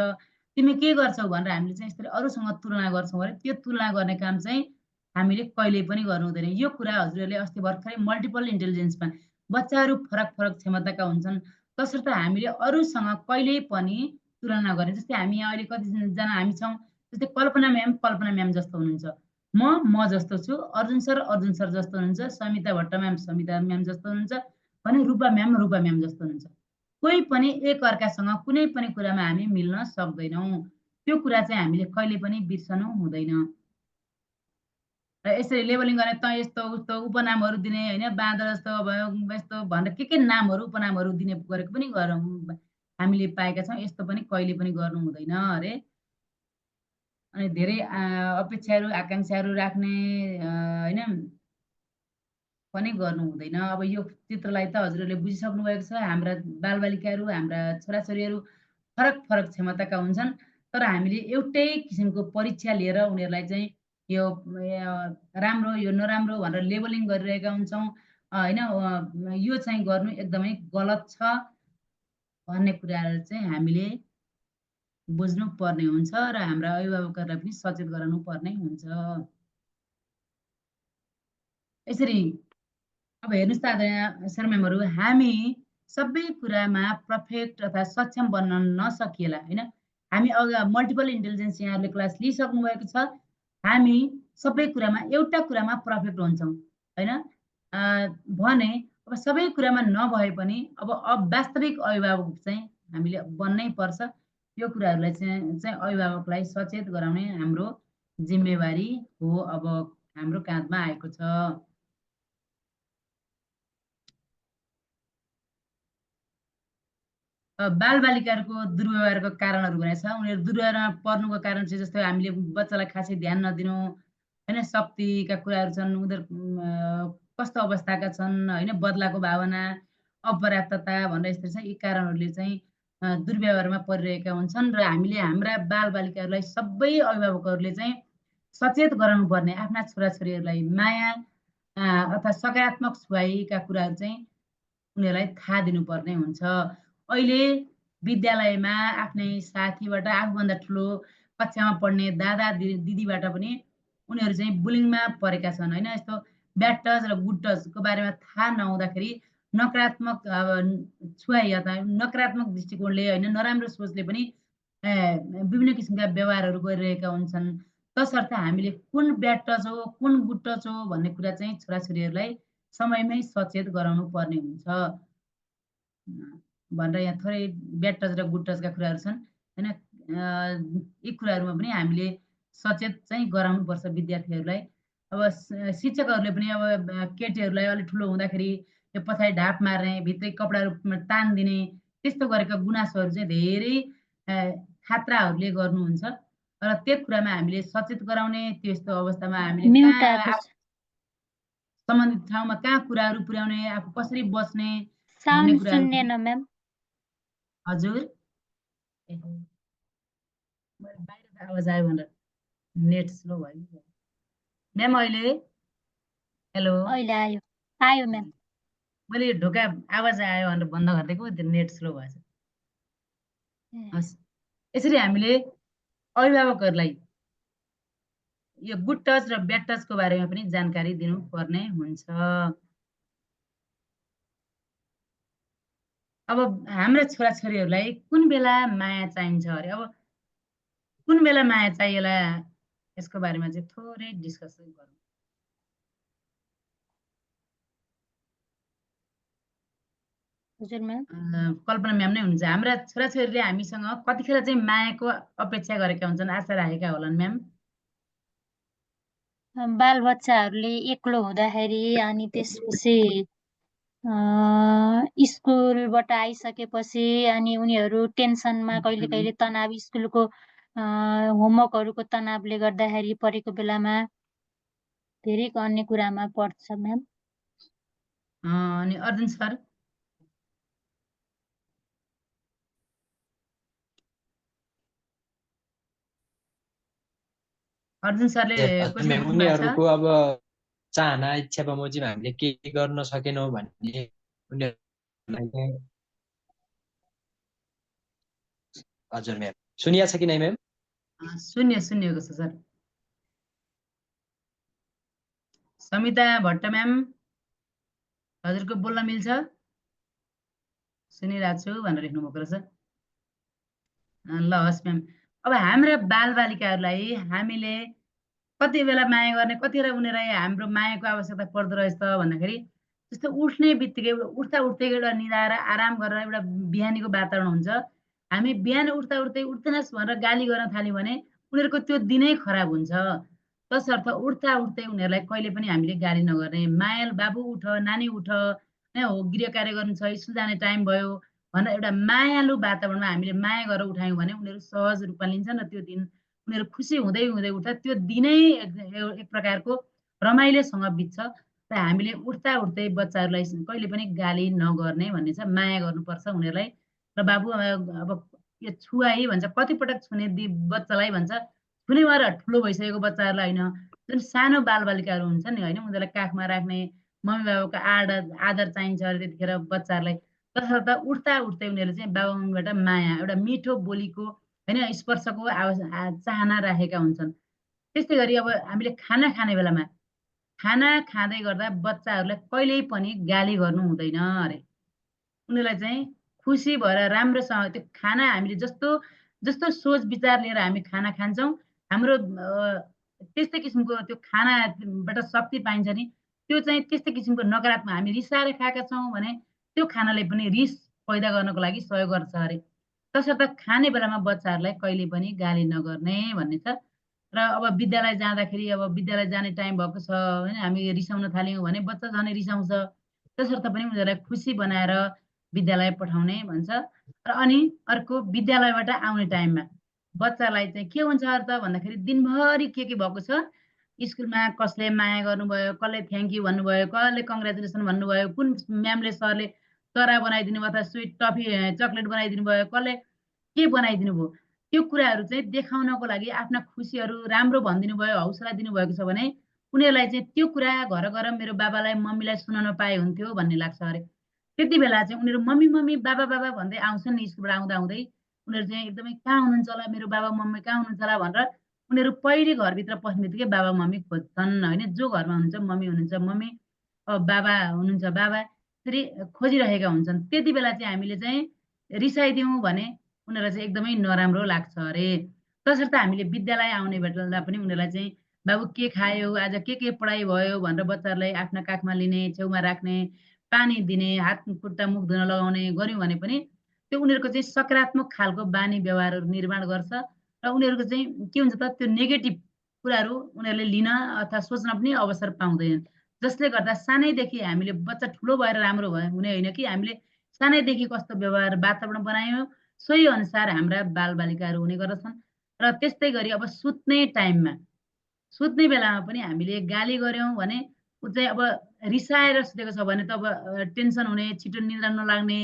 तिमी के गर्छौ भनेर हामीले चाहिँ यसरी अरूसँग तुलना गर्छौँ भने त्यो तुलना गर्ने काम चाहिँ हामीले कहिले पनि गर्नु हुँदैन। यो कुरा हजुरहरूले अस्ति भर्खरै मल्टिपल इन्टेलिजेन्समा बच्चाहरू फरक फरक क्षमताका हुन्छन्, तसर्थ हामीले अरूसँग कहिल्यै पनि तुलना नगर्ने। जस्तै हामी यहाँ अहिले कतिजना हामी छौँ, जस्तै कल्पना म्याम जस्तो हुनुहुन्छ, म जस्तो छु, अर्जुन सर जस्तो हुनुहुन्छ, समिता भट्ट म्याम समिता म्याम जस्तो हुनुहुन्छ भने रूपा म्याम जस्तो हुनुहुन्छ। कोही पनि एक अर्कासँग कुनै पनि कुरामा हामी मिल्न सक्दैनौँ। त्यो कुरा चाहिँ हामीले कहिले पनि बिर्सनु हुँदैन। र यसरी लेबलिङ गर्ने त यस्तो उस्तो उपनामहरू दिने होइन, बाँदर जस्तो भयो यस्तो भनेर के नामहरू उपनामहरू दिने गरेको पनि हामीले पाएका छौँ। यस्तो पनि कहिले पनि गर्नु हुँदैन अरे। अनि धेरै अपेक्षाहरू आकाङ्क्षाहरू राख्ने होइन पनि गर्नु हुँदैन। अब यो चित्रलाई त हजुरहरूले बुझिसक्नु भएको छ। हाम्रा बालबालिकाहरू हाम्रा छोराछोरीहरू फरक फरक क्षमताका हुन्छन्, तर हामीले एउटै किसिमको परीक्षा लिएर उनीहरूलाई चाहिँ यो राम्रो यो नराम्रो भनेर लेबलिङ गरिरहेका हुन्छौँ होइन। यो चाहिँ गर्नु एकदमै गलत छ भन्ने कुराहरू चाहिँ हामीले बुझ्नु पर्ने हुन्छ र हाम्रा अभिभावकहरूलाई पनि सचेत गराउनु पर्ने हुन्छ। यसरी अब हेर्नुहोस् त सर म्यामहरू, हामी सबै कुरामा पर्फेक्ट अथवा सक्षम बन्न नसकिएला होइन। हामी मल्टिपल इन्टेलिजेन्स यहाँहरूले क्लास लिइसक्नु भएको छ। हामी सबै कुरामा एउटा कुरामा पर्फेक्ट हुन्छौँ होइन। भने अब सबै कुरामा नभए पनि अब वास्तविक अभिभावक चाहिँ हामीले बन्नै पर्छ। यो कुराहरूलाई चाहिँ अभिभावकलाई सचेत गराउने हाम्रो जिम्मेवारी हो, अब हाम्रो काँधमा आएको छ। बालबालिकाहरूको दुर्व्यवहारको कारणहरू भनेको छ। उनीहरू दुर्व्यवहारमा पर्नुको कारण चाहिँ जस्तै हामीले बच्चालाई खासै ध्यान नदिनु होइन, शक्तिका कुराहरू छन्, उनीहरू कस्तो अवस्थाका छन् होइन, बदलाको भावना, अपर्याप्तता भनेर यस्तो छ। यी कारणहरूले चाहिँ दुर्व्यवहारमा परिरहेका हुन्छन् र हामीले हाम्रा बालबालिकाहरूलाई सबै अभिभावकहरूले चाहिँ सचेत गराउनु पर्ने, आफ्ना छोराछोरीहरूलाई माया अथवा सकारात्मक सुहाइका कुराहरू चाहिँ उनीहरूलाई थाहा दिनुपर्ने हुन्छ। अहिले विद्यालयमा आफ्नै साथीबाट, आफूभन्दा ठुलो कक्षामा पढ्ने दादा दिदीबाट पनि उनीहरू चाहिँ बुलिङमा परेका छन् होइन। यस्तो ब्याड टच र गुड टचको बारेमा थाहा नहुँदाखेरि नकारात्मक छुवाई अथवा नकारात्मक दृष्टिकोणले होइन, नराम्रो सोचले पनि विभिन्न किसिमका व्यवहारहरू गरिरहेका हुन्छन्। तसर्थ हामीले कुन ब्याड टच हो कुन गुड टच हो भन्ने कुरा चाहिँ छोराछोरीहरूलाई समयमै सचेत गराउनु पर्ने हुन्छ भनेर यहाँ थोरै ब्याड टच र गुड टचका कुराहरू छन् होइन। यी कुराहरूमा पनि हामीले सचेत चाहिँ गराउनुपर्छ विद्यार्थीहरूलाई। अब शिक्षकहरूले पनि अब केटीहरूलाई अलिक ठुलो हुँदाखेरि यो पछाडि ढाप मार्ने, भित्रै कपडाहरू तानिदिने त्यस्तो गरेका गुनासोहरू चाहिँ धेरै छात्राहरूले गर्नुहुन्छ र त्यो कुरामा हामीले सचेत गराउने, त्यस्तो अवस्थामा हामीले सम्बन्धित ठाउँमा कहाँ कुराहरू पुर्याउने, आफू कसरी बस्ने भन्ने कुराहरू। हजुर बाहिर आवाज आयो भनेर नेट स्लो भयो। म्याम अहिले हेलो अहिले आयो आयो म्याम। मैले यो ढोका आवाज आयो भनेर बन्द गरिदिएको त्यो नेट स्लो भएछ। हस् यसरी हामीले अभिभावकहरूलाई यो गुड टच र ब्याड टचको बारेमा पनि जानकारी दिनुपर्ने हुन्छ। अब हाम्रा छोराछोरीहरूलाई कुन बेला माया चाहिन्छ अरे, अब कुन बेला माया चाहिएला यसको बारेमा चाहिँ थोरै डिस्कस गरौँ। हजुर म्याम। कल्पना म्याम नै हुनुहुन्छ। हाम्रा छोराछोरीले हामीसँग कतिखेर चाहिँ मायाको अपेक्षा गरेका हुन्छन्, आशा राखेका होलान् म्याम? बालबच्चाहरूले एक्लो हुँदाखेरि अनि त्यसपछि स्कुलबाट आइसकेपछि अनि उनीहरू टेन्सनमा कहिले कहिले तनाव, स्कुलको होमवर्कहरूको तनावले गर्दाखेरि परेको बेलामा धेरै अन्य कुरामा पर्छ म्याम। अनि अर्जुन सर? अर्जुन सरले क्वेसन म्याम, बुझ्नु भएको छ? उनीहरूको अब चाहना इच्छा बमोजिम हामीले के गर्न सकेनौँ भन्ने उनीहरूलाई चाहिँ हजुर म्याम सुनिया छ कि नै म्याम? सुनिएको छ सर। समिता भट्ट म्याम हजुरको बोल्न मिल्छ? सुनिरहेको छु भनेर लेख्नु भएको रहेछ। ल हस् म्याम। अब हाम्रा बालबालिकाहरूलाई हामीले कति बेला माया गर्ने, कतिखेर उनीहरूलाई हाम्रो मायाको आवश्यकता पर्दो रहेछ भन्दाखेरि जस्तो उठ्ने बित्तिकै उठ्दा उठ्दै एउटा निदाएर आराम गरेर एउटा बिहानीको वातावरण हुन्छ। हामी बिहान उठ्दा उठ्दै उठ्दैनस् भनेर गाली गर्न थाल्यौँ भने उनीहरूको त्यो दिनै खराब हुन्छ। तसर्थ उठ्दा उठ्दै उनीहरूलाई कहिले पनि हामीले गाली नगर्ने, माया बाबु उठ, नानी उठ, हो गृह कार्य गर्नु छ, स्कुल जाने टाइम भयो भनेर एउटा मायालु वातावरणमा हामीले माया गरेर उठायौँ भने उनीहरू सहज रूपमा लिन्छन् र त्यो दिन उनीहरू खुसी हुँदै हुँदै उठ्दा त्यो दिनै एक प्रकारको रमाइलोसँग बित्छ। र हामीले उठ्दा उठ्दै बच्चाहरूलाई कहिले पनि गाली नगर्ने भन्ने छ, माया गर्नुपर्छ उनीहरूलाई। र बाबु अब यो छुवा है भन्छ, कतिपटक छुने बच्चालाई भन्छ, छुने भएर ठुलो भइसकेको बच्चाहरूलाई होइन, जुन सानो बालबालिकाहरू हुन्छ नि होइन, उनीहरूलाई काखमा राख्ने, मम्मी बाबाको आदर चाहिन्छ अरे त्यतिखेर बच्चाहरूलाई। तसर्थ उठ्दा उठ्दै उनीहरूले चाहिँ बाबा मम्मीबाट माया, एउटा मिठो बोलीको होइन, स्पर्शको चाहना राखेका हुन्छन्। त्यस्तै गरी अब हामीले खाना खाने बेलामा खाना खाँदै गर्दा बच्चाहरूलाई कहिल्यै पनि गाली गर्नु हुँदैन अरे। उनीहरूलाई चाहिँ खुसी भएर राम्रोसँग त्यो खाना हामीले जस्तो जस्तो सोच विचार लिएर हामी खाना खान्छौँ, हाम्रो त्यस्तै किसिमको त्यो खानाबाट शक्ति पाइन्छ नि, त्यो चाहिँ त्यस्तै किसिमको नकारात्मक हामी रिसाएर खाएका छौँ भने त्यो खानाले पनि रिस पैदा गर्नको लागि सहयोग गर्छ अरे। तसर्थ खाने बेलामा बच्चाहरूलाई कहिले पनि गाली नगर्ने भन्ने छ। र अब विद्यालय जाँदाखेरि अब विद्यालय जाने टाइम भएको छ होइन, हामी रिसाउन थाल्यौँ भने बच्चा झनै रिसाउँछ। तसर्थ पनि उनीहरूलाई खुसी बनाएर विद्यालय पठाउने भन्छ। र अनि अर्को विद्यालयबाट आउने टाइममा बच्चालाई चाहिँ के हुन्छ अरे त भन्दाखेरि दिनभरि के भएको छ, स्कुलमा कसले माया गर्नुभयो, कसले थ्याङ्क यू भन्नुभयो, कसले कङ्ग्रेचुलेसन भन्नुभयो, कुन म्यामले सरले चरा बनाइदिनु भयो अथवा स्विट टफी चक्लेट बनाइदिनु भयो, कसले के बनाइदिनु भयो, त्यो कुराहरू चाहिँ देखाउनको लागि आफ्ना खुसीहरू राम्रो भनिदिनु भयो, हौसला दिनुभएको छ भने उनीहरूलाई चाहिँ त्यो कुरा घर गएर मेरो बाबालाई मम्मीलाई सुनाउन पाए हुन्थ्यो भन्ने लाग्छ अरे। त्यति बेला चाहिँ उनीहरू मम्मी मम्मी बाबा बाबा भन्दै आउँछन् नि स्कुलबाट आउँदा आउँदै, उनीहरू चाहिँ एकदमै कहाँ हुनुहुन्छ होला मेरो बाबा मम्मी, कहाँ हुनुहुन्छ होला भनेर उनीहरू पहिले घरभित्र पस्ने बित्तिकै बाबा मम्मी खोज्छन् होइन। जो घरमा हुनुहुन्छ मम्मी हुनुहुन्छ मम्मी, बाबा हुनुहुन्छ बाबा, फेरि खोजिरहेका हुन्छन्। त्यति बेला चाहिँ हामीले चाहिँ रिसाइदियौँ भने उनीहरूलाई चाहिँ एकदमै नराम्रो लाग्छ अरे। तसर्थ हामीले विद्यालय आउने बेला पनि उनीहरूलाई चाहिँ बाबु के खायो, आज के पढाइ भयो भनेर बच्चाहरूलाई आफ्ना काखमा लिने, छेउमा राख्ने, पानी दिने, हात खुट्टा मुख धुन लगाउने गऱ्यौँ भने पनि त्यो उनीहरूको चाहिँ सकारात्मक खालको बानी व्यवहारहरू निर्माण गर्छ। र उनीहरूको चाहिँ के हुन्छ त, त्यो नेगेटिभ कुराहरू उनीहरूले लिन अथवा सोच्न पनि अवसर पाउँदैनन्। जसले गर्दा सानैदेखि हामीले बच्चा ठुलो भएर राम्रो हुने होइन कि, हामीले सानैदेखि कस्तो व्यवहार वातावरण बनायौँ सोही अनुसार हाम्रा बालबालिकाहरू हुने गर्दछन्। र त्यस्तै गरी अब सुत्ने बेलामा पनि हामीले गाली गऱ्यौँ भने ऊ चाहिँ अब रिसाएर सुतेको छ भने त अब टेन्सन हुने, छिटो निद्रा नलाग्ने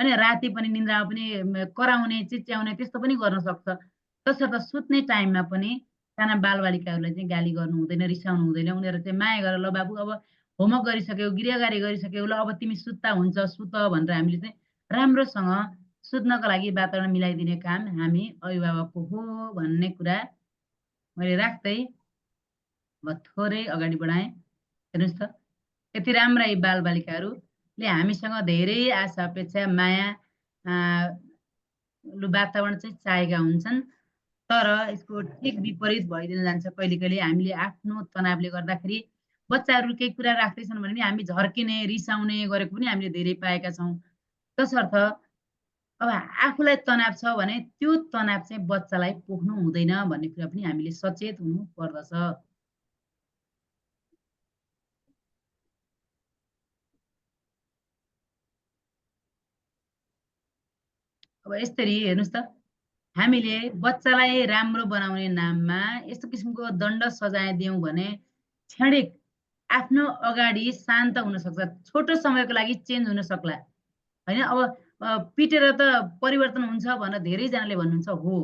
होइन, राति पनि निन्द्रामा पनि कराउने, चिच्याउने त्यस्तो पनि गर्न सक्छ। तसर्थ सुत्ने टाइममा पनि साना बालबालिकाहरूलाई चाहिँ गाली गर्नु हुँदैन, रिसाउनु हुँदैन। उनीहरू चाहिँ माया गरेर ल बाबु अब होमवर्क गरिसक्यौ, गृहकार्य गरिसक्यौ, ल अब तिमी सुत्ता हुन्छ सुत भनेर हामीले चाहिँ राम्रोसँग सुत्नको लागि वातावरण मिलाइदिने काम हामी अभिभावकको हो भन्ने कुरा मैले राख्दै अब थोरै अगाडि बढाएँ। हेर्नुहोस् त यति राम्रा यी बालबालिकाहरूले हामीसँग धेरै आशा अपेक्षा माया वातावरण चाहिँ चाहेका हुन्छन्, तर यसको ठिक विपरीत भइदिन जान्छ। कहिले कहिले हामीले आफ्नो तनावले गर्दाखेरि बच्चाहरू केही कुरा राख्दैछन् भने पनि हामी झर्किने रिसाउने गरेको पनि हामीले धेरै पाएका छौँ। तसर्थ अब आफूलाई तनाव छ भने त्यो तनाव चाहिँ बच्चालाई पोख्नु हुँदैन भन्ने कुरा पनि हामीले सचेत हुनु पर्दछ। अब यसरी हेर्नुहोस् त हामीले बच्चालाई राम्रो बनाउने नाममा यस्तो किसिमको दण्ड सजाय दियौँ भने क्षणिक आफ्नो अगाडि शान्त हुन सक्छ, छोटो समयको लागि चेन्ज हुन सक्ला हैन। अब पिटेर त परिवर्तन हुन्छ भनेर धेरैजनाले भन्नुहुन्छ, हो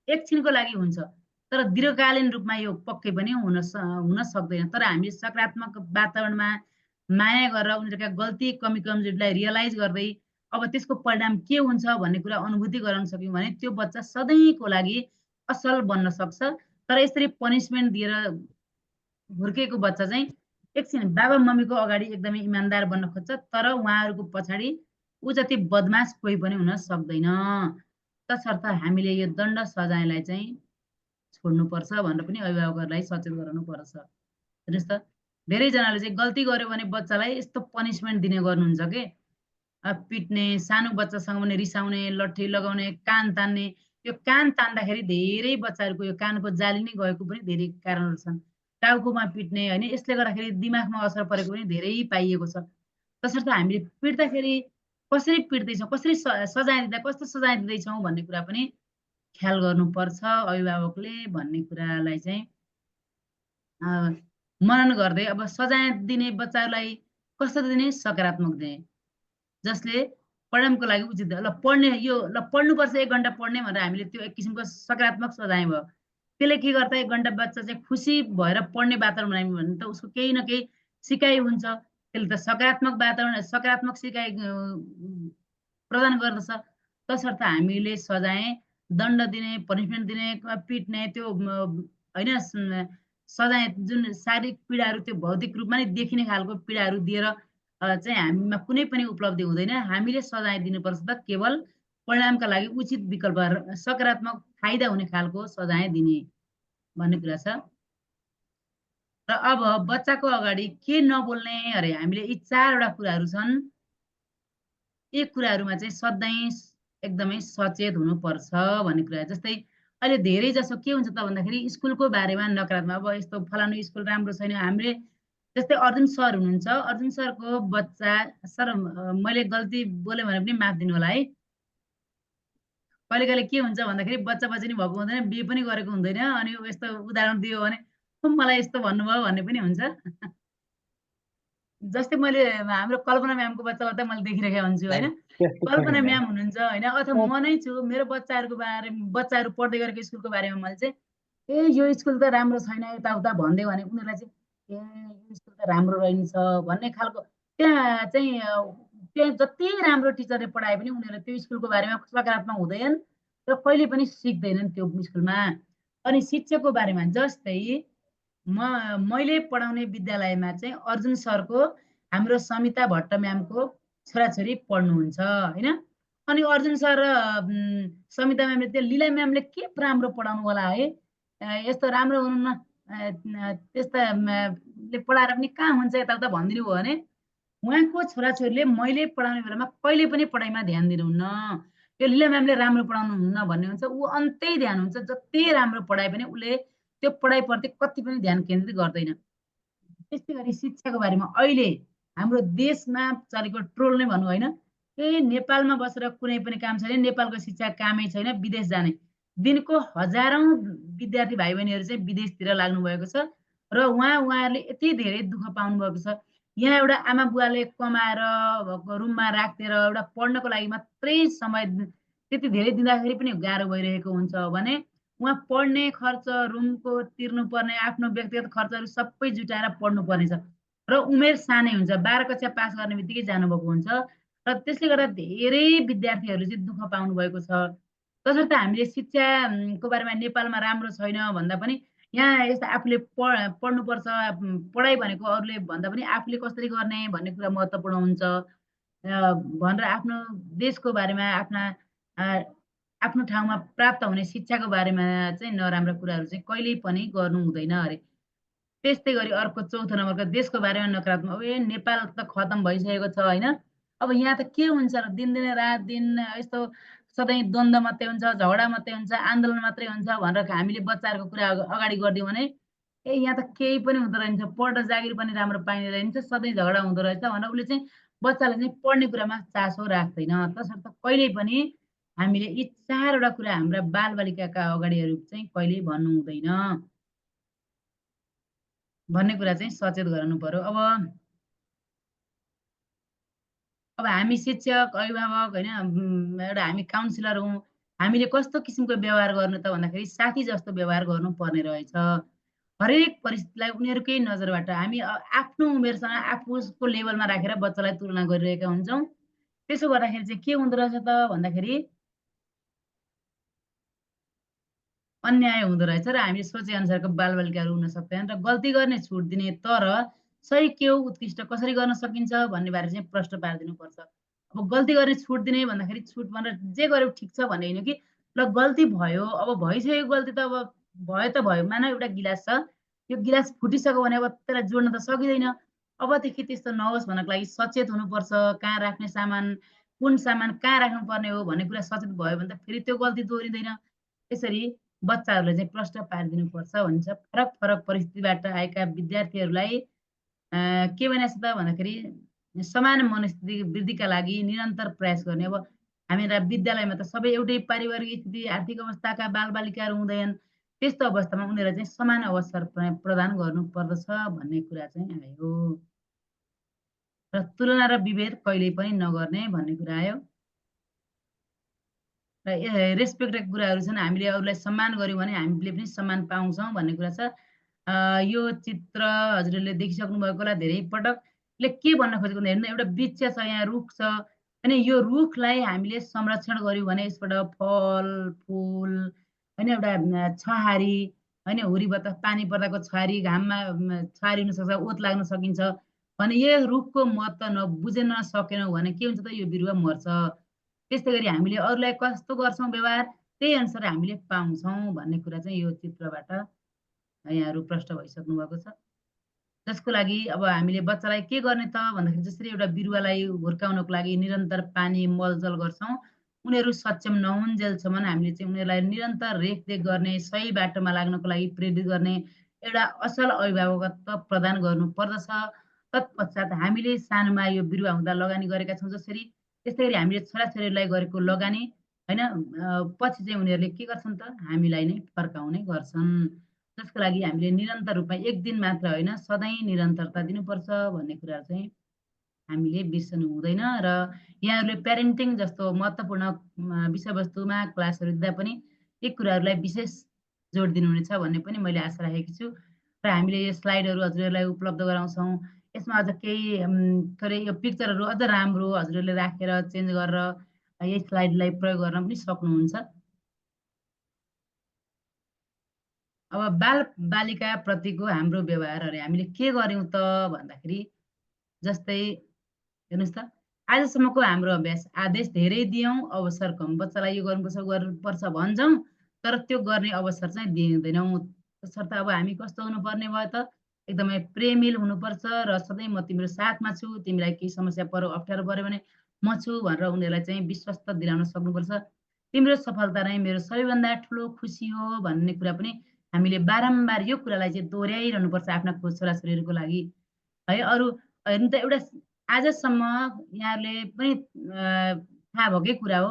एकछिनको लागि हुन्छ, तर दीर्घकालीन रूपमा यो पक्कै पनि हुन सक्दैन। तर हामीले सकारात्मक वातावरणमा माया गरेर उनीहरूका गल्ती कमी कमजोरीलाई रियलाइज गर्दै अब त्यसको परिणाम के हुन्छ भन्ने कुरा अनुभूति गराउन सक्यौँ भने त्यो बच्चा सधैँको लागि असल बन्न सक्छ। तर यसरी पनिसमेन्ट दिएर हुर्केको बच्चा चाहिँ एकछिन बाबा मम्मीको अगाडि एकदमै इमान्दार बन्न खोज्छ, तर उहाँहरूको पछाडि ऊ जति बदमास कोही पनि हुन सक्दैन। तसर्थ हामीले यो दण्ड सजायलाई चाहिँ छोड्नुपर्छ भनेर पनि अभिभावकहरूलाई सचेत गराउनु पर्छ। हेर्नुहोस् त धेरैजनाले चाहिँ गल्ती गर्यो भने बच्चालाई यस्तो पनिसमेन्ट दिने गर्नुहुन्छ कि पिट्ने, सानो बच्चासँग पनि रिसाउने, लट्ठी लगाउने, कान तान्ने। यो कान तान्दाखेरि धेरै बच्चाहरूको यो कानको जाली नै गएको पनि धेरै कारणहरू छन्। टाउकोमा पिट्ने हैन, यसले गर्दाखेरि दिमागमा असर परेको पनि धेरै पाइएको छ। तसर्थ हामीले पिट्दाखेरि कसरी पिट्दैछौँ, कसरी सजाय दिँदा कस्तो सजाय दिँदैछौँ भन्ने कुरा पनि ख्याल गर्नुपर्छ अभिभावकले भन्ने कुरालाई चाहिँ मनन गर्दै अब सजाय दिने बच्चालाई कस्तो दिने, सकारात्मक दिने जसले परिणामको लागि उचित ल पढ्ने यो ल पढ्नुपर्छ 1 घन्टा पढ्ने भनेर हामीले त्यो एक किसिमको सकारात्मक सजाय भयो। त्यसले के गर्छ 1 घन्टा बच्चा चाहिँ खुसी भएर पढ्ने वातावरण बनायौँ भने त उसको केही न केही सिकाइ हुन्छ। त्यसले त सकारात्मक वातावरण सकारात्मक सिकाइ प्रदान गर्दछ। तसर्थ हामीले सजाय दण्ड दिने, पनिसमेन्ट दिने, पिट्ने त्यो हैन सजाय जुन शारीरिक पीडाहरू त्यो भौतिक रूपमा नै देखिने खालको पीडाहरू दिएर चाहिँ हामीमा कुनै पनि उपलब्धि हुँदैन। हामीले सजाय दिनुपर्छ त केवल परिणामका लागि उचित विकल्प सकारात्मक फाइदा हुने खालको सजाय दिने भन्ने कुरा छ। र अब बच्चाको अगाडि के नबोल्ने अरे हामीले यी 4 वटा कुराहरू छन्। यी कुराहरूमा चाहिँ सधैँ एकदमै सचेत हुनुपर्छ भन्ने कुरा। जस्तै अहिले धेरै जसो के हुन्छ त भन्दाखेरि स्कुलको बारेमा नकारात्मक अब यस्तो फलानु स्कुल राम्रो छैन। हामीले जस्तै अर्जुन सर हुनुहुन्छ, अर्जुन सरको बच्चा सर मैले गल्ती बोलेँ भने पनि माफ दिनु होला है। कहिले कहिले के हुन्छ भन्दाखेरि बच्चा बच्ची नि भएको हुँदैन, बिहे पनि गरेको हुँदैन, अनि यस्तो उदाहरण दियो भने मलाई यस्तो भन्नुभयो भन्ने पनि हुन्छ। जस्तै मैले हाम्रो कल्पना म्यामको बच्चालाई त मैले देखिरहेको हुन्छु हैन। कल्पना म्याम हुनुहुन्छ हैन, अथवा म नै छु, मेरो बच्चाहरूको बारेमा बच्चाहरू पढ्दै गरेको स्कुलको बारेमा मैले चाहिँ यो स्कुल त राम्रो छैन यताउता भन्दै भने उनीहरूलाई चाहिँ यो स्कुल त राम्रो रहन्छ भन्ने खालको त्यहाँ चाहिँ त्यहाँ जति राम्रो टिचरले पढाए पनि उनीहरूले त्यो स्कुलको बारेमा सकारात्मक हुँदैन र कहिले पनि सिक्दैनन् त्यो स्कुलमा। अनि शिक्षकको बारेमा जस्तै मैले पढाउने विद्यालयमा चाहिँ अर्जुन सरको हाम्रो समिता भट्ट म्यामको छोराछोरी पढ्नुहुन्छ हैन। अनि अर्जुन सर र समिता म्यामले त्यो लीला म्यामले के राम्रो पढाउनु होला है, यस्तो राम्रो हुनुहुन्न, त्यस्ताले पढाएर पनि कहाँ हुन्छ यताउता भनिदिनु भयो भने उहाँको छोराछोरीले मैले पढाउने बेलामा कहिले पनि पढाइमा ध्यान दिनुहुन्न। यो लीला म्यामले राम्रो पढाउनुहुन्न भन्ने हुन्छ, ऊ अन्तै ध्यान हुन्छ। जति राम्रो पढाए पनि उसले त्यो पढाइप्रति कति पनि ध्यान केन्द्रित गर्दैन। त्यस्तै गरी शिक्षाको बारेमा अहिले हाम्रो देशमा चलेको ट्रोल नै भनौँ हैन, नेपालमा बसेर कुनै पनि काम छैन, नेपालको शिक्षा कामै छैन, विदेश जाने। दिनको हजारौँ विद्यार्थी भाइ बहिनीहरू चाहिँ विदेशतिर लाग्नु भएको छ र उहाँहरूले यति धेरै दुःख पाउनु भएको छ। यहाँ एउटा आमा बुवाले कमाएर रुममा राखेर एउटा पढ्नको लागि मात्रै समय त्यति धेरै दिँदाखेरि पनि गाह्रो भइरहेको हुन्छ भने उहाँ पढ्ने खर्च, रुमको तिर्नुपर्ने आफ्नो व्यक्तिगत खर्चहरू सबै जुटाएर पढ्नुपर्ने छ र उमेर सानै हुन्छ। 12 कक्षा पास गर्ने बित्तिकै जानुभएको हुन्छ र त्यसले गर्दा धेरै विद्यार्थीहरू चाहिँ दुःख पाउनुभएको छ। तसर्थ हामीले शिक्षाको बारेमा नेपालमा राम्रो छैन भन्दा पनि यहाँ यस्तो आफूले पढ्नुपर्छ, पढाइ भनेको अरूले भन्दा पनि आफूले कसरी गर्ने भन्ने कुरा महत्त्वपूर्ण हुन्छ भनेर आफ्नो देशको बारेमा आफ्नो ठाउँमा प्राप्त हुने शिक्षाको बारेमा चाहिँ नराम्रा कुराहरू चाहिँ कहिल्यै पनि गर्नु हुँदैन अरे। त्यस्तै गरी अर्को चौथो नम्बरको देशको बारेमा नकारात्मक, अब नेपाल त खतम भइसकेको छ होइन। अब यहाँ त के हुन्छ र दिनदिनै रात दिन यस्तो सधैँ द्वन्द्व मात्रै हुन्छ, झगडा मात्रै हुन्छ, आन्दोलन मात्रै हुन्छ भनेर हामीले बच्चाहरूको कुरा अगाडि गरिदिउँ भने यहाँ त केही पनि हुँदो रहेछ, पढ्दा जागिर पनि राम्रो पाइने रहन्छ, सधैँ झगडा हुँदो रहेछ भनेर उसले चाहिँ बच्चाले चाहिँ पढ्ने कुरामा चासो राख्दैन। तसर्थ कहिल्यै पनि हामीले यी 4 वटा कुरा हाम्रा बालबालिकाका अगाडिहरू चाहिँ कहिल्यै भन्नु हुँदैन भन्ने कुरा चाहिँ सचेत गराउनु पर्यो। अब हामी शिक्षक, अभिभावक होइन एउटा हामी काउन्सिलर हौँ। हामीले कस्तो किसिमको व्यवहार गर्नु त भन्दाखेरि साथी जस्तो व्यवहार गर्नुपर्ने रहेछ। हरेक परिस्थितिलाई उनीहरूकै नजरबाट हामी आफ्नो उमेरसँग आफूको लेभलमा राखेर बच्चालाई तुलना गरिरहेका हुन्छौँ। त्यसो गर्दाखेरि चाहिँ के हुँदो रहेछ त भन्दाखेरि अन्याय हुँदो रहेछ र हामीले सोचे अनुसारको बालबालिकाहरू हुन सक्दैनन् र गल्ती गर्ने छुट दिने तर सही के हो, उत्कृष्ट कसरी गर्न सकिन्छ भन्ने बारे चाहिँ प्रश्न पारिदिनुपर्छ। अब गल्ती गर्ने छुट दिने भन्दाखेरि छुट भनेर जे गर्यो ठिक छ भन्ने होइन कि ल गल्ती भयो, अब भइसक्यो गल्ती त अब भयो त भयो। मानव एउटा गिलास छ, यो गिलास फुटिसक्यो भने अब त्यसलाई जोड्न त सकिँदैन। अबदेखि त्यस्तो नहोस् भन्नको लागि सचेत हुनुपर्छ। कहाँ राख्ने सामान, कुन सामान कहाँ राख्नुपर्ने हो भन्ने कुरा सचेत भयो भने त फेरि त्यो गल्ती दोहोरिँदैन। त्यसरी बच्चाहरूलाई चाहिँ प्रश्न पारिदिनुपर्छ भन्छ। फरक फरक परिस्थितिबाट आएका विद्यार्थीहरूलाई के भनेको छ त भन्दाखेरि समान मनस्थिति वृद्धिका लागि निरन्तर प्रयास गर्ने। अब हामीलाई विद्यालयमा त सबै एउटै पारिवारिक स्थिति, आर्थिक अवस्थाका बालबालिकाहरू हुँदैनन्। त्यस्तो अवस्थामा उनीहरूलाई चाहिँ समान अवसर प्रदान गर्नुपर्दछ भन्ने कुरा चाहिँ आयो र तुलना र विभेद कहिल्यै पनि नगर्ने भन्ने कुरा आयो र रेस्पेक्टका कुराहरू छन्। हामीले अरूलाई सम्मान गर्यौँ भने हामीले पनि सम्मान पाउँछौँ भन्ने कुरा छ। यो चित्र हजुरहरूले देखिसक्नु भएको होला धेरै पटक। यसले के भन्न खोजेको भन्दा हेर्नु, एउटा वृक्ष छ, यहाँ रुख छ अनि यो रुखलाई हामीले संरक्षण गर्यौँ भने यसबाट फल फुल होइन, एउटा छहारी होइन, हुरी बतास पानी पर्दाको छहारी, घाममा छहारी हुनसक्छ, ओत लाग्न सकिन्छ भने यो रुखको महत्त्व बुझ्न सकेनौँ भने के हुन्छ त, यो बिरुवा मर्छ। त्यस्तै गरी हामीले अरूलाई कस्तो गर्छौँ व्यवहार त्यही अनुसार हामीले पाउँछौँ भन्ने कुरा चाहिँ यो चित्रबाट यहाँहरू प्रष्ट भइसक्नु भएको छ। जसको लागि अब हामीले बच्चालाई के गर्ने त भन्दाखेरि जसरी एउटा बिरुवालाई हुर्काउनको लागि निरन्तर पानी मलजल गर्छौँ, उनीहरू सक्षम नहुन्जेलसम्म हामीले चाहिँ उनीहरूलाई निरन्तर रेखदेख गर्ने, सही बाटोमा लाग्नको लागि प्रेरित गर्ने एउटा असल अभिभावकत्व प्रदान गर्नुपर्दछ। तत्पश्चात हामीले सानोमा यो बिरुवा हुँदा लगानी गरेका छौँ जसरी, त्यस्तै गरी हामीले छोराछोरीलाई गरेको लगानी होइन पछि चाहिँ उनीहरूले के गर्छन् त, हामीलाई नै फर्काउने गर्छन्। जसको लागि हामीले निरन्तर रूपमा एक दिन मात्र होइन सधैँ निरन्तरता दिनुपर्छ भन्ने कुरा चाहिँ हामीले बिर्सनु हुँदैन। र यहाँहरूले प्यारेन्टिङ जस्तो महत्त्वपूर्ण विषयवस्तुमा क्लासहरू दिँदा पनि यी कुराहरूलाई विशेष जोड दिनुहुनेछ भन्ने पनि मैले आशा राखेकी छु। र हामीले यो स्लाइडहरू हजुरहरूलाई उपलब्ध गराउँछौँ। यसमा अझ केही थोरै यो पिक्चरहरू अझ राम्रो हजुरहरूले राखेर चेन्ज गरेर यही स्लाइडलाई प्रयोग गर्न पनि सक्नुहुन्छ। अब बालबालिका प्रतिको हाम्रो व्यवहार अरे हामीले के गर्यौँ त भन्दाखेरि जस्तै हेर्नुहोस् त, आजसम्मको हाम्रो अभ्यास आदेश धेरै दियौँ, अवसर कम। बच्चालाई यो गर्नुपर्छ भन्छौँ तर त्यो गर्ने अवसर चाहिँ दिँदैनौँ। तसर्थ अब हामी कस्तो हुनुपर्ने भयो त, एकदमै प्रेमिल हुनुपर्छ र सधैँ म तिम्रो साथमा छु, तिमीलाई केही समस्या पर्यो अप्ठ्यारो पर्यो भने म छु भनेर उनीहरूलाई चाहिँ विश्वस्त दिलाउन सक्नुपर्छ। तिम्रो सफलता नै मेरो सबैभन्दा ठुलो खुसी हो भन्ने कुरा पनि हामीले बारम्बार यो कुरालाई चाहिँ दोहोऱ्याइरहनुपर्छ आफ्ना छोराछोरीहरूको लागि है। अरू हेर्नु त, एउटा आजसम्म यहाँहरूले पनि थाहा भएकै कुरा हो,